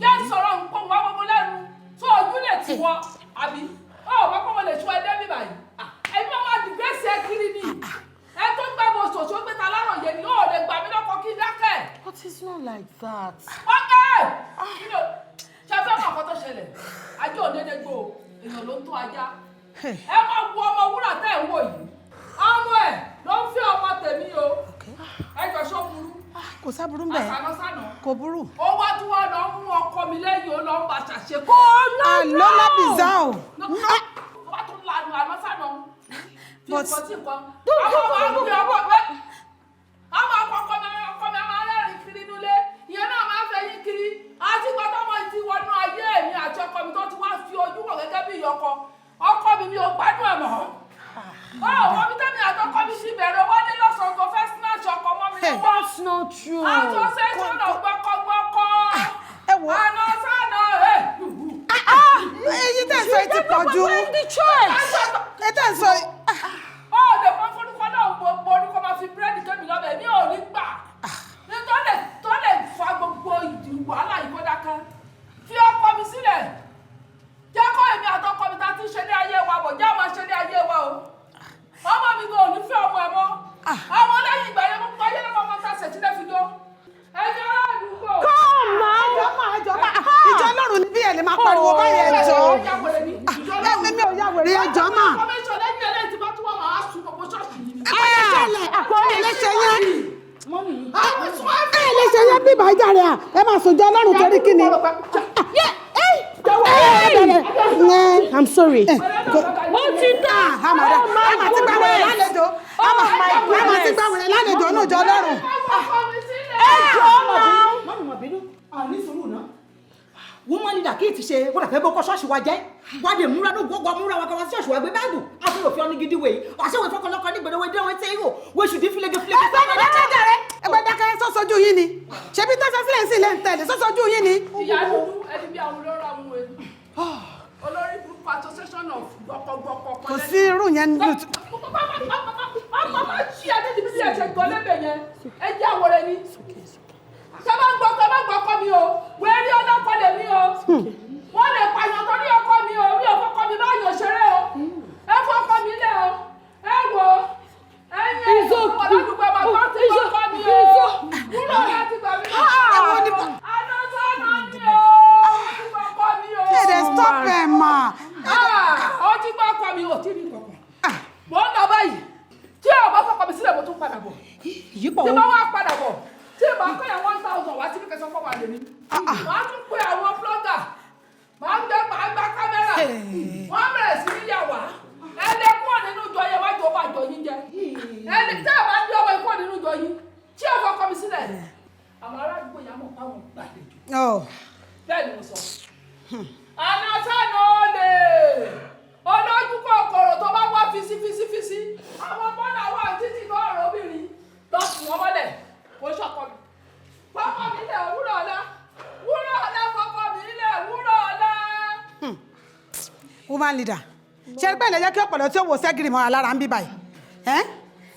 Jẹ́ sọ̀rọ̀ nǹkan wá gbogbo lẹ́nu tó ojú lè tì wọ́n, àbí? Ó wọ́n kọ́ wọn lè ṣú ẹdẹ́ mi báyìí. Ẹ̀mí máa máa dìgbẹ́sì ẹ kiri ni. Ẹ tó ń gbàgbọ́ ṣòṣó gbé ta láròyé ni ó lè gbà mí lọ́kọ kí n dákẹ́. But it's not like that. Ọ̀kẹ́! Kí ló ṣe fẹ́ mọ̀ nǹkan tó ṣẹlẹ̀? Ajé òdédé gbò, èèyàn ló ń tó ajá. Ẹ máa wo ọmọ wúrà tẹ́ ẹ̀ ń wò yìí. Ọmọ ẹ̀ ló ń fẹ́ ọmọ tèmi o. Ẹ jọ, ṣó burú? Kò sáburú ń bẹ̀. Àsànà. Kò burú. Ó wá tún wá lọ mú ọkọ mi lẹ́yìn, ó lọ ń bá ṣàṣe kó náà. Àlọ́ lábìzá o. Wá tún lanu àná sànà. Tí But- nǹkan tí nǹkan. Àwọn máa ń gbé ọkọ ẹ. Àwọn ọkọ mi máa ń rẹ́rìn kiri nílé. Ìyẹn náà máa ń fẹ́ yín kiri. Àti gbọ́dọ̀ ọmọ ti wọnú ayé mi àti ọkọ mi tó ti wá fi ojú wọ̀ gẹ́gẹ́ bí ìyọkọ. Ọkọ mi, mi ò gbádùn ẹ̀ mọ́. Ó wọ́n mi tẹ́mi àtọkọ mi ti bẹ̀rẹ̀ wọlé lọ́sàn-án kan, fẹ́ snatch ọkọ mọ́ mi lọ́wọ́. That's not true. Association of gbọ́kọ́gbọ́kọ́. Ẹ wo. Àná sànà ẹ̀. Èyí tẹ̀ ń sọ yìí ti pọ̀ jù. The church. Ẹ tẹ̀ ń sọ yìí. Ó lè fọ́n forúkọ náà, gbogbo orúkọ máa fi búrẹ́dì kémi lọ́bẹ̀, mi ò ní gbà. Ní tó lè fa gbogbo ìdí wàhálà yìí, kó dákẹ́. Fi ọkọ mi sílẹ̀. Jẹ́ kó èmi àtọkọ mi ta ti ṣe ní ayé wa bọ̀, jẹ́ àwọn ṣe ní ayé wa o. Ọmọ mi gan ò ní fẹ́ ọmọ ẹ mọ́. Ọmọ lẹ́yìn ìgbà yẹn, gbogbo ayé lọ́mọ ọmọ ta ṣètìlẹ́ fi jó. Ẹ̀yin ará àdúgbò. Come on. Ẹjọ́ máa, ẹjọ́ máa, ìjọ Ọlọ́run ní bí ẹ lè máa pariwo báyìí, ẹjọ́. Ẹ mi ò ya wèrè, ẹjọ́ máa. Kọ́mẹ́sọ̀ lẹ́yìn ẹlẹ́yìn tí bá tún wà, máa sùn gbogbo ṣọ́ọ̀ṣì yìí. Ẹ kò lè ṣẹlẹ̀, ẹ lè ṣe yẹn. Ẹ lè ṣe yẹn bí ìbàjá rẹ̀ à, ẹ máa sòjọ́ Ọlọ́run torí kí ni? I'm sorry. Ó ti tán. Àmàdá, àmà ti gbà wẹ̀rẹ̀ lálejò. Àmà ti gbà wẹ̀rẹ̀ lálejò ní ìjọ Ọlọ́run. Ẹ jọ̀ọ́ náà. Mọ́mí mọ̀ bínú, àní sùúrù náà. Woman leader kí ti ṣe wọ́n dàfẹ́ bọ́kọ́ ṣọ́ọ̀ṣì wa jẹ́. Wá dé múra ní gbogbo múra wa kọ́ wá sí ṣọ́ọ̀ṣì wa gbé báàgù. Àti òfin ọ́ní gidi wèyí. Àṣewé fọkànlọ́kọ ní gbèdéwé dé wọn tẹ́ ìhò. Wéṣù dín fílẹ̀gẹ́ fílẹ̀gẹ́. Ẹgbẹ́ dákẹ́ jàre, ẹgbẹ́ dákẹ́, sọ́sọ́jú yín ni. Ṣebí tẹ́sán sílẹ̀ ń sì lẹ́ ń tẹ̀lé sọ́sọ́jú yín ni. Ìyá dúdú, ẹni bí àwọn olórí àwọn èlò. Olórí burúkú, association of gbọkọgbọkọ. Kò sí irú yẹn nínú. Má ṣí adé níbi tí ẹ ṣe gbọ́ lẹ́bẹ̀ yẹn. Ẹ jẹ́ àwòrán ni. Ṣé bá ń gbọ́ kọ́, má gbọ́ kọ́ mi o. Wẹ́ẹ́ rí ọlọ́kọ lè mi o. Wọ́n lè pààyàn torí ọkọ mi o. Mi ò fọkọ mi báyọ̀ ṣeré o. Ẹ fọkọ mi lẹ̀ o. Ẹ wò ó. Ẹyin ẹ̀ ọ̀làdùgbò ẹ̀ máa gbọ́ ti fọkọ mi o. Wúlò láti gbà mí lọ́wọ́. Àná sọ́nà ni o. Ó ti gbọ́ ọkọ mi o. Ẹ dẹ̀ stop ẹ̀ mà. Ó ti gbọ́ ọkọ mi, ò tí ì rí kankan. Mò ń lọ báyìí. Tí ò bá fọkọ mi sílẹ̀, mo tún padà bọ̀. Tí bá wá padà bọ̀, tí ìbá kọ́ yẹn 1,000 wá síbi kẹsàn-án fọ́ wà lèmi. Màá tún pe àwọn blogger. Màá gbé, màá gba kámẹ́rà. Wọ́n bẹ̀rẹ̀ sí ní yà wá. Ẹ lè kúrò nínú ìjọ yẹn, wájú ọba àjọ yín jẹ. Ẹni tí a bá dé ọmọ yìí kúrò nínú ìjọ yín, tí ò fọkọ mi sílẹ̀. Àwọn ará àdúgbò yẹn á mọ̀ pé àwọn gbàlejò. Bẹ́ẹ̀ ni mo sọ. Àná sànà olè olójú kòkòrò tó bá wá fisí fisí fisí. Àwọn ọmọ náà wà títí tó ọ̀rọ̀ obìnrin lọ sùn wọ́n mọ́lẹ̀. Kò sọ̀kọ mi. Fọkọ mi lẹ̀, wúrọ̀ ọ̀la. Wúrọ̀ ọ̀la, fọkọ mi lẹ̀, wúrọ̀ ọ̀la. Woman leader, ṣe pé ilẹ̀ jẹ́ kí ọ̀pọ̀lọ́ tí ó wò sẹ́gìrì mọ́ra lára ń bí báyìí. Ẹ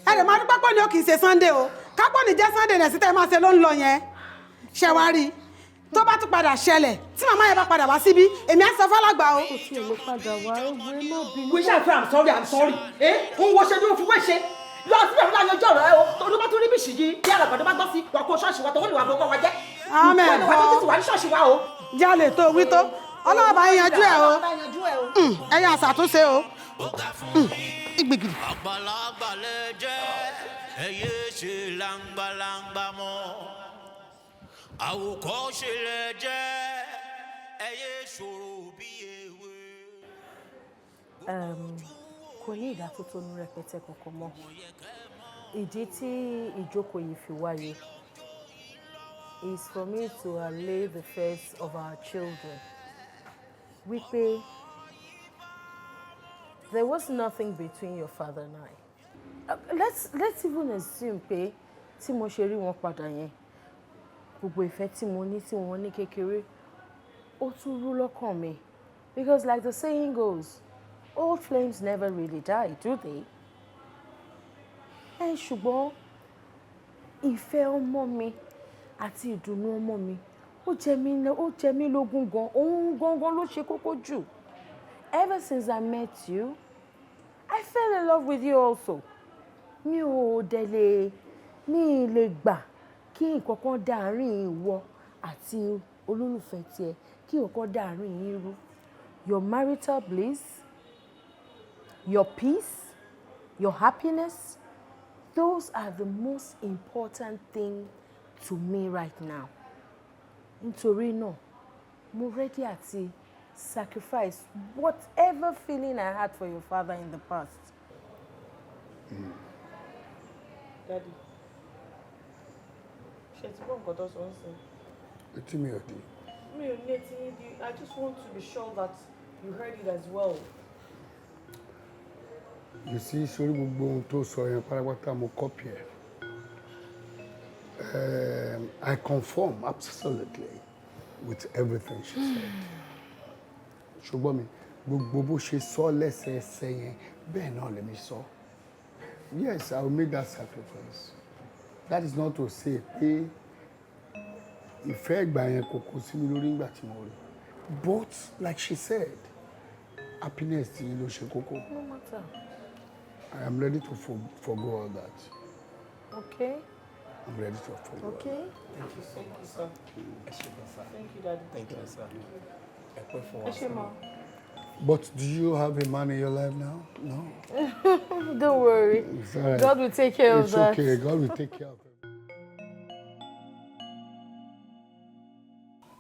ẹ lè máa dúpẹ́ pé ní o kì í ṣe Sunday o. Kápọ̀ ní jẹ́ Sunday nẹ̀ sí tẹ́ ẹ máa ṣe ló ń lọ yẹn. Ṣe wá rí i tó bá tún padà ṣẹlẹ̀, tí màmá yẹn bá padà wá síbí, èmi á sọ fọlágbà o. Kò tí ì lè padà wá, ó gbé, má bínú. Wí ṣáà fẹ́, I'm sorry, I'm sorry. Ẹ ń wo ṣe ní òfin wé ṣe. Lọ síbẹ̀ fúnra yanjú ọ̀rọ̀ ẹ o. Tó bá tún rí bìṣì yìí, bí alàgbàdo bá gbọ́ sí, wà kó ṣọ́ọ̀ṣì wa tọwọ́ lè wà bọ́kọ́ wa jẹ́. Amen. Wọ́n lè wá tó títí wà ní ṣọ́ọ̀ṣì wa o. Jalè tó wí tó, Ọlọ́run bá yín yanjú ẹ o. Ẹ yà ṣàtúnṣe o. Ìgbìgìrì. Àgbàlagbà lẹ jẹ́, ẹ yé ṣe langbalangba mọ́. Àwòkọ́ṣe lẹ jẹ́, ẹ yé ṣòro bí ewé. Kò ní ìdátótónú rẹpẹtẹ kankan mọ́. Ìdí tí ìjókòó yìí fi wáyé is for me to allay the fears of our children wípé there was nothing between your father and I. Let's even assume pé tí mo ṣe rí wọn padà yẹn, gbogbo ìfẹ́ tí mo ní tí wọ́n ní kékeré, ó tún rú lọ́kàn mi, because like the saying goes, old flames never really die, do they? Ẹ ṣùgbọ́n ìfẹ́ ọmọ mi àti ìdùnnú ọmọ mi, ó jẹ mí lógún gan. Òun gangan ló ṣe kókó jù. Ever since I met you, I fell in love with you also. Mi ò dẹ̀ lè ní lè gbà kí nǹkan kan dàárín ìwọ àti olólùfẹ́ tiẹ̀, kí nǹkan dàárín yín rú. Your marital bliss, your peace, your happiness, those are the most important thing to me right now. Nítorí náà, mo ready àti sacrifice whatever feeling I had for your father in the past. Daddy, ṣe ti gbọ́ nǹkan tó sọ ń sìn? Etí mi ò di. Mi ò ní etí yín di. I just want to be sure that you heard it as well. You see, sórí gbogbo ohun tó sọ yẹn pátápátá, mo copy ẹ̀. I conform absolutely with everything she said. Ṣùgbọ́n mi, gbogbo bó ṣe sọ lẹ́sẹẹsẹ yẹn, bẹ́ẹ̀ náà lèmi sọ. Yes, I will make that sacrifice. That is not to say pé ìfẹ́ ìgbà yẹn kò kó sí mi lórí nígbà tí mo rí. But like she said, happiness tí ló ṣe kókó. No matter. I am ready to forgo all that. Okay. I'm ready to forgo all Okay. Thank you so much, sir. Ẹ ṣé gan, sir. Thank you, Daddy. Thank you, sir. Ẹ pẹ́ fún wa. Ẹ ṣé, ma. But do you have a man in your life now? No? Don't worry. It's all right. God will take care of It's that. okay. God will take care of it.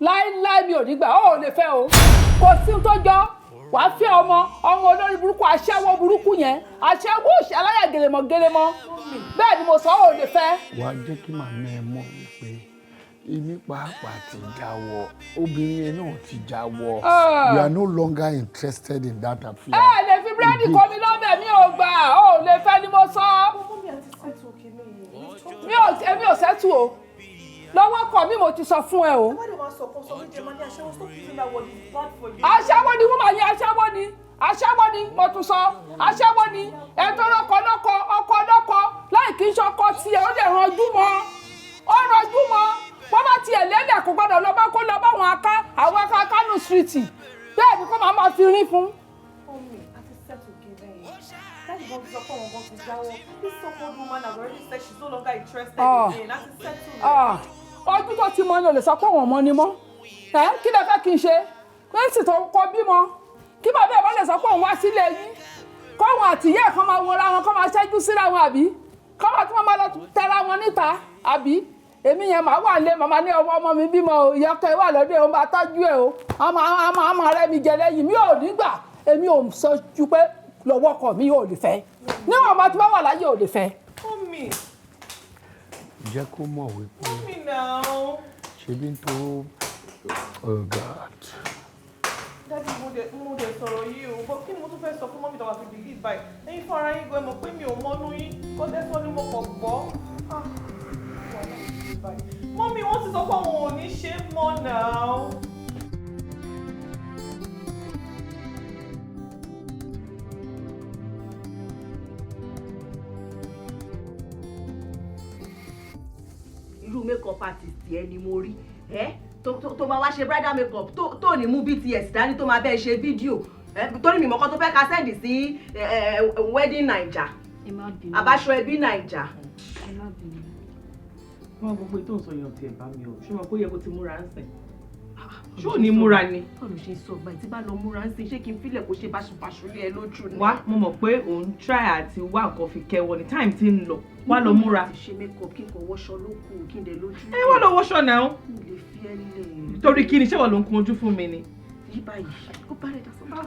Láíláí, mi ò ní gbà. Ó ò lè fẹ́ o, kò sí ohun tó jọ. Wàá fẹ́ ọmọ ọmọ olórí burúkú, aṣẹ́wó burúkú yẹn, aṣẹ́wó òṣì, aláyà gèlèmọ̀ gèlèmọ̀. Bẹ́ẹ̀ ni mo sọ, ó ò lè fẹ́. Wàá jẹ́ kí màmá ẹ mọ̀ wípé èmi pàápàá ti jáwọ́, obìnrin yẹn náà ti jáwọ́. Ah. We are no longer interested in that affair. Ẹ lè fi búrẹ́dì kọ́ mi lọ́bẹ̀, mi ò gbà. Ó ò lè fẹ́ ni mo sọ. Mi ò, èmi ò settle o. Lọ́wọ́ kan mi, mo ti sọ fún ẹ o. Aṣẹ́wó ni wọ́n máa yẹ, aṣẹ́wó ni, aṣẹ́wó ni mo tún sọ, aṣẹ́wó ni. Ẹ̀tọ́ lọ́kọ lọ́kọ, ọkọ lọ́kọ, láì kí n ṣọkọ tiẹ̀, ó lè ranjú mọ́, ó ranjú mọ́. Wọ́n bá tiẹ̀ lélẹ̀, kó gbọ́dọ̀ lọ bá, kó lọ bá àwọn aká, àwọn aká Kánò Street. Bẹ́ẹ̀ ni kó máa máa fi rí fún. Mummy, a ti settle kìíní yìí. Daddy gan ti sọ pé àwọn gan ti jáwọ́. This so-called woman has already said she's no longer interested Ah. again. A ti settle rẹ̀. Ah, ojú tó ti mọ ni ò lè sọ pé òun mọ ni mọ́. Ẹ kí lẹ fẹ́ kí n ṣe? Pẹ́ǹsì tó kọ bímọ, kí bàbá ẹ̀ bá lè sọ pé òun wá sílé yín, kóhun àtìyẹ́ ẹ̀ kan máa wọra wọn, kó máa ṣẹ́jú síra wọn, àbí kó máa tún máa lọ tẹra wọn níta, àbí èmi yẹn màá wà lé màmá ní ọmọ ọmọ mi bímọ o, ìyá ọkọ ẹ wà lọ́dọ̀ ẹ̀, ó máa tọ́jú ẹ o, àmọ́ àmọ́ àmọ́ rẹ mi jẹ lẹ́yìn. Mi ò ní gbà. Èmi ò sọ ju pé lọ́wọ́ ọkọ mi, ò lè fẹ́. Níwọ̀n bá tí wọ́n wà láyé, ò lè fẹ́. Mummy, Jẹ́ kó mọ̀ wípé mummy now. ṣebí ń tó, oh God. Daddy, mo dẹ̀ sọ̀rọ̀ yìí o, but kí ni mo tún fẹ́ sọ fún mummy tó wà fi believe báyìí? Ẹ̀yin fún ara yín gan, ẹ mọ̀ pé mi ò mọ́nú yín. Kọ́tẹ́ sọ ni mo kàn gbọ́. Ah, wàhálà ti dé báyìí. Mummy, wọ́n ti sọ pé àwọn ò ní ṣe é mọ́ now. Irú makeup artist yẹn ni mo rí ẹ tó máa wá ṣe bridal makeup, tó ní mú BTS dání, tó máa bẹ́ẹ̀ ṣe fídíò ẹ, torí mi mọ̀kàn tó fẹ́ ka send sí ẹ ẹ wedding Naija, Ẹ má bínú. àbáṣọ ẹbí Naija. Ẹ má bínú. Wọn gbogbo ètò ìsọ yẹn ò tiẹ̀ bá mi o. Ṣé mo kó yẹ kó ti múra ń sìn? Ṣé ò ní múra ni? Báwo ló ṣe ń sọ báyìí? Tí bá lọ múra ń sin, ṣé kí n fílẹ̀ kó ṣe báṣubàṣu lé ẹ lójú ni? Wá, mo mọ̀ pé òun try àti wá nǹkan fi kẹwọ́ ni, time ti ń lọ. Wá lọ múra. Mo ti ṣe makeup, kí n kàn wọṣọ ló kù, kí n dẹ̀ lójú. Ẹ wá lọ wọṣọ náà. Mi ò lè fi ẹ́ lẹ̀. Torí kí ni? Ṣé wọ́n ló ń kun ojú fún mi ni? Yí báyìí, kó bá rẹ̀ dá sọ́mọ́.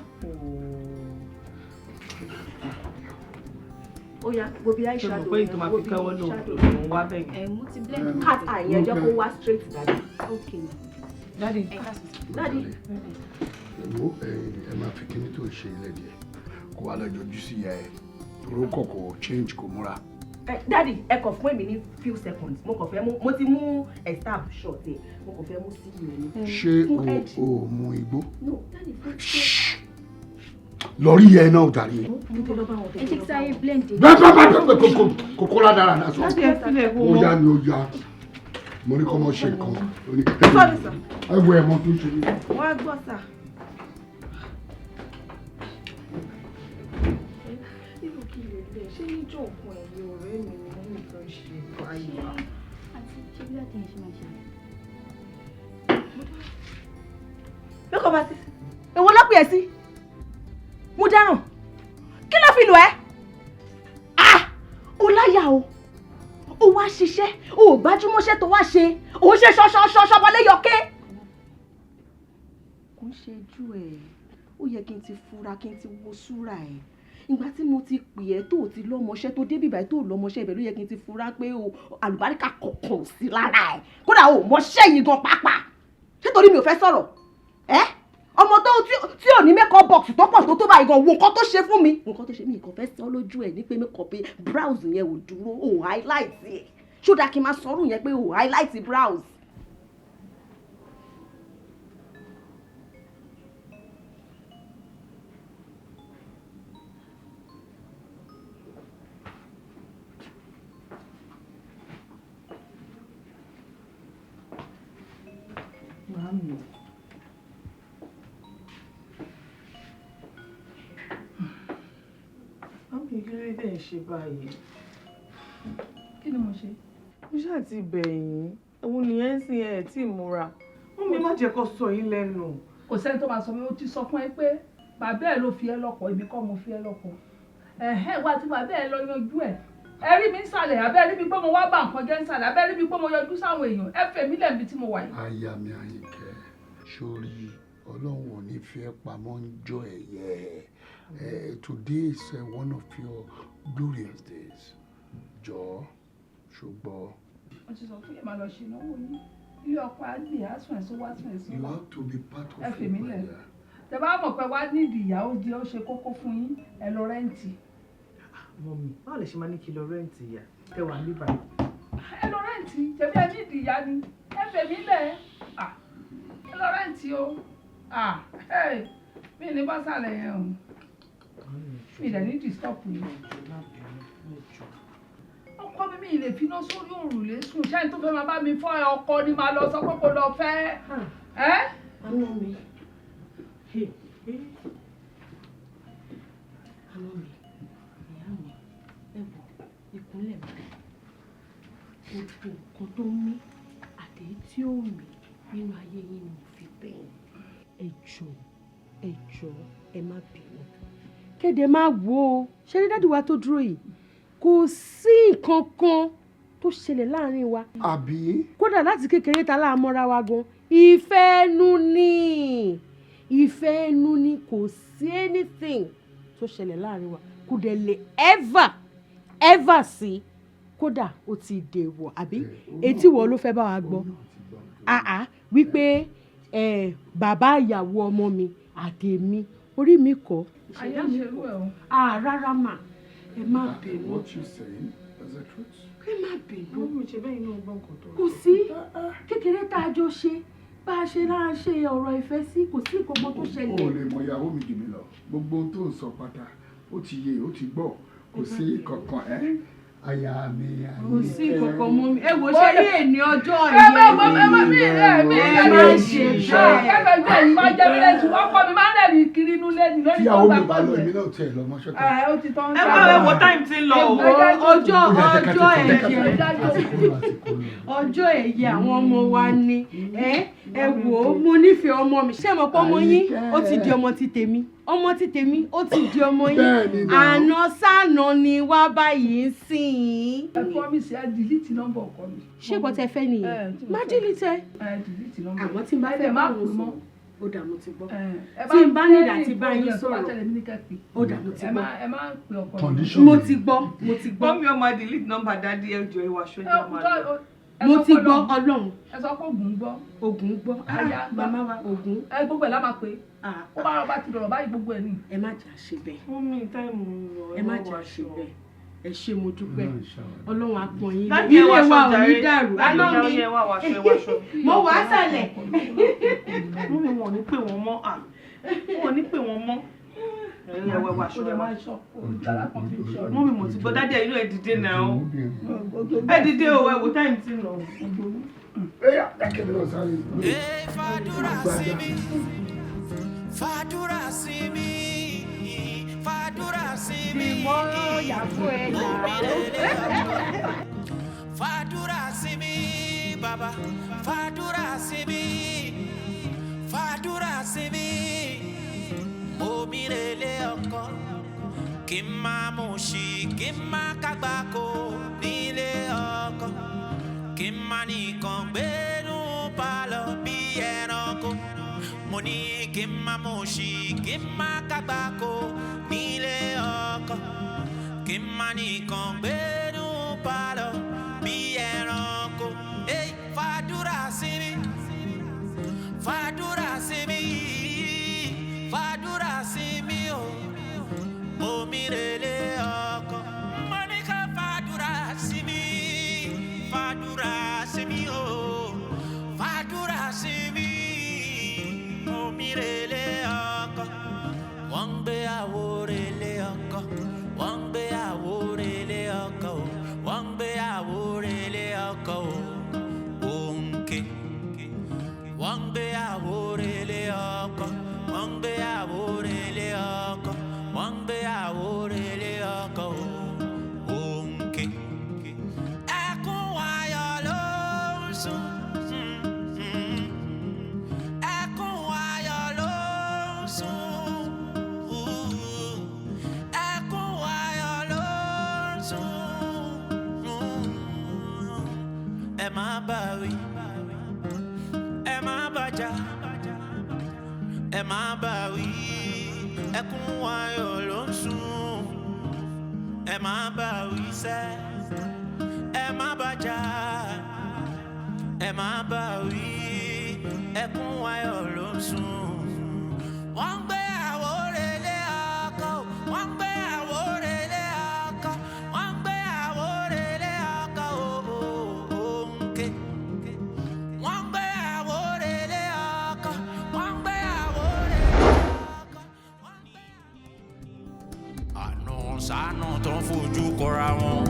Ó yá, wo bí Ṣé o eyeshadow mọ̀ pé èyí tó máa fi kẹ́wọ́ lòun lòun wá bẹ́ẹ̀ yẹn? Ẹ mú ti blend cat eye yẹn, jẹ́ kó wá straight dáadáa. Okay. Daddy. Daddy. Wo, ẹ máa fi kíní tó ń ṣe ilẹ̀ díẹ̀ kó wá lọ́jọ́ ojú sí ìyá ẹ toró kọ̀ kò change, kò múra. Daddy, ẹ kàn fún èmi ní few seconds. Mo kàn fẹ́ mú, mo ti mú stab shot ẹ, mo kàn fẹ́ mú sí ìyẹn ni. Ṣé Fún o edge. ò mu igbó? No, daddy, fún Lọ rí ìyá ẹ náà jàre. Ẹ jẹ́ kí sáré blend. Bẹ́ẹ̀ bẹ́ẹ̀ bẹ́ẹ̀ bẹ́ẹ̀, kò kò kó ládàra náà sọ. Daddy, ẹ sílẹ̀ fún Ó wọn. yá ni, ó yá. Mo ní kọ́ mọ ṣe nǹkan. Ó ní Sorry, sir. ẹ wo ẹ mọ tó ń ṣe ní. Wọ́n á gbọ́, sir. Irú kí lè lè ṣé níjọ́ òkun ẹ̀yìn ọ̀rẹ́ mi ni wọ́n mi fẹ́ ṣe báyìí? Àti ṣé bí láti yẹn ṣe máa ṣe? Makeup artist. Èwo ló pè ẹ́ sí? Mo dáràn. Kí ló fi lò ẹ́? Ah! Ó láyà o. Ó wá ṣiṣẹ́, o ò gbájúmọ́ṣẹ́ tó wá ṣe. Ò ń ṣe ṣọṣọṣọṣọ wọlé yọké. Kò ń ṣe ojú ẹ̀. Ó yẹ kí n ti fura, kí n ti wo súra ẹ̀. Ìgbà tí mo ti pè ẹ́ tó o ti lọ́mọṣẹ́ tó débì báyìí tó o lọ́mọṣẹ́, ibẹ̀ ló yẹ kí n ti fura pé o àlùbáríkà kọ̀ọ̀kan ò sí lára ẹ̀. Kódà o ò mọṣẹ́ yìí gan pàápàá. Ṣé torí mi ò fẹ́ sọ̀rọ̀? Ẹ́ ọmọ tó tí ò ní makeup box tó pọ̀ tó tó báyìí gan, wo nǹkan tó ṣe fún mi. Nǹkan tó ṣe mí, nǹkan fẹ́ sọ lójú ẹ̀ ní pé makeup brows yẹn ò dúró, ò highlight ẹ̀. Ṣó dáa kí n máa sọ̀rọ̀ yẹn pé ò highlight brows? Màámi. Màámi, kí ló dé tẹ̀ ń ṣe báyìí? Kí ni mo ṣe? Mo ṣáà ti bẹ̀ yín. Òun nìyẹn ń sin ẹ̀ tí ì múra. Mummy, má jẹ́ kó sọ yín lẹ́nu. Kò sẹ́ni tó máa sọ mi. Ó ti sọ fún ẹ pé bàbá ẹ ló fi ẹ́ lọ́kọ, èmi kọ́ mo fi ẹ́ lọ́kọ. Ẹ̀hẹ́n, wá tí bàbá ẹ lọ yanjú ẹ̀. Ẹ rí mi ń sàlẹ̀, àbẹ́ rí mi pé mo wá bá nǹkan jẹ́ ń sàlẹ̀, àbẹ́ rí mi pé mo yọjú sáwọn èèyàn. Ẹ fẹ́ mi lẹ́bi tí mo wà yìí. Aya mi Àyìnkẹ́, sórí Ọlọ́run ò ní fi ẹ́ pamọ́ ń jọ ẹ̀yẹ. Today is one of your glorious days. Jọ̀ọ́, ṣùgbọ́n. Mo ti sọ fún yẹn, máa lọ ṣe ìnáwó yín. Ilé ọkọ á gbé, á sùn ẹ̀sùn wá sùn ẹ̀sùn You wá. have to be part of Ẹ it, fèmí my lẹ̀. dear. Tẹ bá mọ̀ pé wá nídìí ìyàwó jẹ́, ó ṣe kókó fún yín, ẹ lọ rent. Mummy, báwo lè ṣe máa ní kí lọ rent ìyá? Tẹ wà níbí báyìí. Ẹ lọ rent, tẹ̀bí ẹ nídìí ìyá ni. Ẹ fèmí lẹ̀. Ah, ẹ lọ rent o. Ah, hey, mi ní bá sàlẹ̀ yẹn o. Mi dẹ̀ ní disturb yìí. Ọkọ mi, mi lè finá sórí òrùlé sùn. Ṣé ẹni tó fẹ́ máa bá mi fọ́ ẹ ọkọ ni máa lọ sọ pé kó lọ fẹ́? Ẹ́? Àánú mi. Àánú mi, ìyá mi, ẹ wò, ìkúnlẹ̀ mi. Gbogbo nǹkan tó ń mí àti èyí tí ó mí nínú ayé yín ni mo fi bẹ̀ yín. Ẹ jọ̀ọ́, ẹ jọ̀ọ́, ẹ má bínú. Kéde máa wò ó, ṣé rí daddy wa tó dúró yìí? Kò sí nǹkan kan tó ṣẹlẹ̀ láàrin wa. Àbí? Kódà láti kékeré ta láàmọ́ra wa gan. Ìfẹ́ ẹnu ni. Ìfẹ́ ẹnu ni, kò sí anything tó ṣẹlẹ̀ láàrin wa. Kò dẹ̀ lè ever ever sí. Kódà ó ti dèwọ̀, àbí? Etí wo ló fẹ́ bá wa gbọ́? Àá wípé ẹ bàbá ìyàwó ọmọ mi àtèmi, orí mi kọ́. Ayé ń ṣerú ẹ̀ o. Ah, rárá mà, ẹ má bínú. What you saying is the truth. Ẹ má bínú. Mummy, ṣe bẹ́ẹ̀ inú ọgbọ́n kan tó. Kò sí kékeré tá a jọ ṣe, bá a ṣe náà ṣe ọ̀rọ̀ ìfẹ́ sí, kò sí nǹkan kan tó O ò ṣẹlẹ̀. lè mọ ìyàwó mi jù mí lọ. Gbogbo ohun tó ń sọ pátá, ó ti yé, ó ti gbọ́. Kò sí kankan ẹ́. Aya mi Àyìnkẹ́. Kò sí kankan mọ́ mi. Ẹ wò, ṣe rí èní ọjọ́ Ẹ má ẹ má mi ẹ mi ẹ ẹ má ṣe bẹ́ẹ̀. Kẹ́kọ̀ọ́ ìgbẹ́ yìí máa jẹ́ mi lẹ́sùn. Ọkọ mi máa ń rẹ̀rìn kiri inú ilé ni lórí Tíyàwó tó mi gbà bá lọ, pọ̀jù èmi ẹ̀. náà tiẹ̀ lọ mọ́ṣọ́. Ẹ ó ti tán. Ẹ wá, ẹ wo time tí ń lọ o. Ọjọ́ ọjọ́ ẹ̀yẹ, ọjọ́ ẹ̀yẹ àwọn ọmọ wa ni. Ẹ wò ó, mo nífẹ̀ẹ́ ọ̀rọ̀ ọmọ mi, ṣé mo pọ́ ọmọ yín ó ti di ọmọ ti tèmi, ọmọ ti tèmi ó ti di ọmọ yín. Àná sànà ni wá báyìí ń sìn. Ẹ promise ẹ delete number ọkọ mi. Ṣé nǹkan tẹ fẹ́ nìyẹn? Má delete ẹ. Àmọ́ tí n bá fẹ́ bá òun sọ, ó dà, mo ti gbọ́. Tí n bá nídà tí bá yín sọ̀rọ̀, ó dà, mo ti gbọ́. Mo ti gbọ́, mo ti gbọ́. Mummy, ọmọ delete number daddy, ẹ jọ̀ọ́, ìwà aṣọ ìjọba máa lọ. Mo ti gbọ́, Ọlọ́run. Ẹ sọ pé Ògùn gbọ́. Ògùn gbọ́. Màmá wa, Ògùn. Ẹ gbogbo ẹ̀ la máa pè é. Ó bá bá ti dọ̀rọ̀ báyìí, gbogbo ẹ̀ ní. Ẹ má jà ṣe bẹ́ẹ̀. Mummy, time lọ. Ẹ má jà ṣe bẹ́ẹ̀. Ẹ ṣé, mo dúpẹ́. Ọlọ́run á pọ́n yín. Daddy, Ilé ẹ wá wa aṣọ ò ní jàre. dàrú. Daddy, Àná ẹ mi wá aṣọ, ẹ wá aṣọ. Mo wà á sàlẹ̀. Mummy, wọn ò ní pè wọ́n mọ́ à. Wọn ò ní pè wọ́n mọ́. Ẹ wá wá aṣọ. Mummy, mo ti gbọ́. Daddy, inú ẹ dìde náà. Ẹ dìde o, ẹ wò time tí ń lọ. Fàdúrà sí mi, fàdúrà sí mi, fàdúrà sí mi. Fàdúrà sí mi, bàbá, fàdúrà sí mi, fàdúrà sí mi. Mo mi relé ọkọ, kí n máa mú sí, kí n máa kágbákò nílé ọkọ, kí n má nìkan gbénú palọ̀ bí ẹranko. Mo ní kí n má mú sí, kí n má kágbákò nílé ọkọ, kí n má nìkan gbénú palọ̀ bí ẹranko. Ey, fàdúrà sí mi, fàdúrà sí mi, fàdúrà sí mi o, mo mi relé ọkọ. Mo ní ká fàdúrà sí mi, fàdúrà sí mi o, fàdúrà sí mi, mo mi relé ọkọ. Wọ́n ń gbé àwo relé ọkọ, wọ́n ń gbé àwo relé ọkọ o, wọ́n ń gbé àwo relé ọkọ o, òǹkè. Wọ́n ń gbé àwo relé ọkọ, wọ́n ń gbé àwo relé ọkọ, wọ́n ń gbé àwo relé ọkọ o, òǹkè. Ẹkún ayọ̀ ló ń sùn. Ẹkún ayọ̀ ló ń sùn. Ẹkún ayọ̀ ló ń sùn. Ẹ má bá wí, ẹ má bá jà, ẹ má bá wí. Ẹkún ayọ̀ ló ń sùn. Ẹ má bá wí sẹ́, ẹ má bá jà, ẹ má bá wí. Ẹkún ayọ̀ ló ń sùn. Wọ́n ń gbé àwo relé ọkọ, wọ́n ń gbé àwo relé ọkọ, wọ́n ń gbé àwo relé ọkọ òǹkè. Wọ́n ń gbé àwo relé ọkọ, wọ́n ń gbé àwo relé ọkọ. Àná sànà tó ń fojú kọra wọn.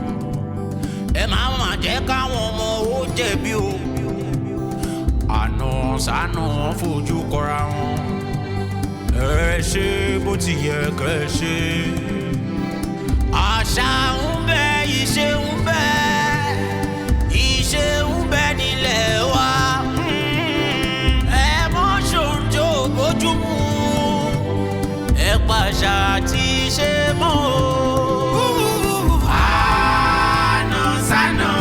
Ẹ má má jẹ́ káwọn ọmọ ó jẹ̀bi o. Àná sànà wọn fojú kọra wọn. Ẹ ṣe bó ti yẹ kẹ́ ẹ ṣe. Àṣà ń bẹ, ìṣe ń bẹ, ìṣe ń bẹ nílẹ̀ wa. Ẹ mọ́ ṣòǹjò bójúmu, ẹ pàṣà tí ṣe mọ́ o. Àná sànà,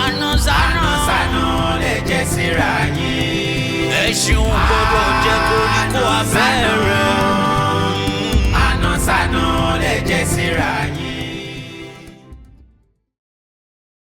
àná sànà, sànà lè jẹ́ síra yín. Ẹṣin gbọ́dọ̀ jẹ́ koríko abẹ́rẹ́.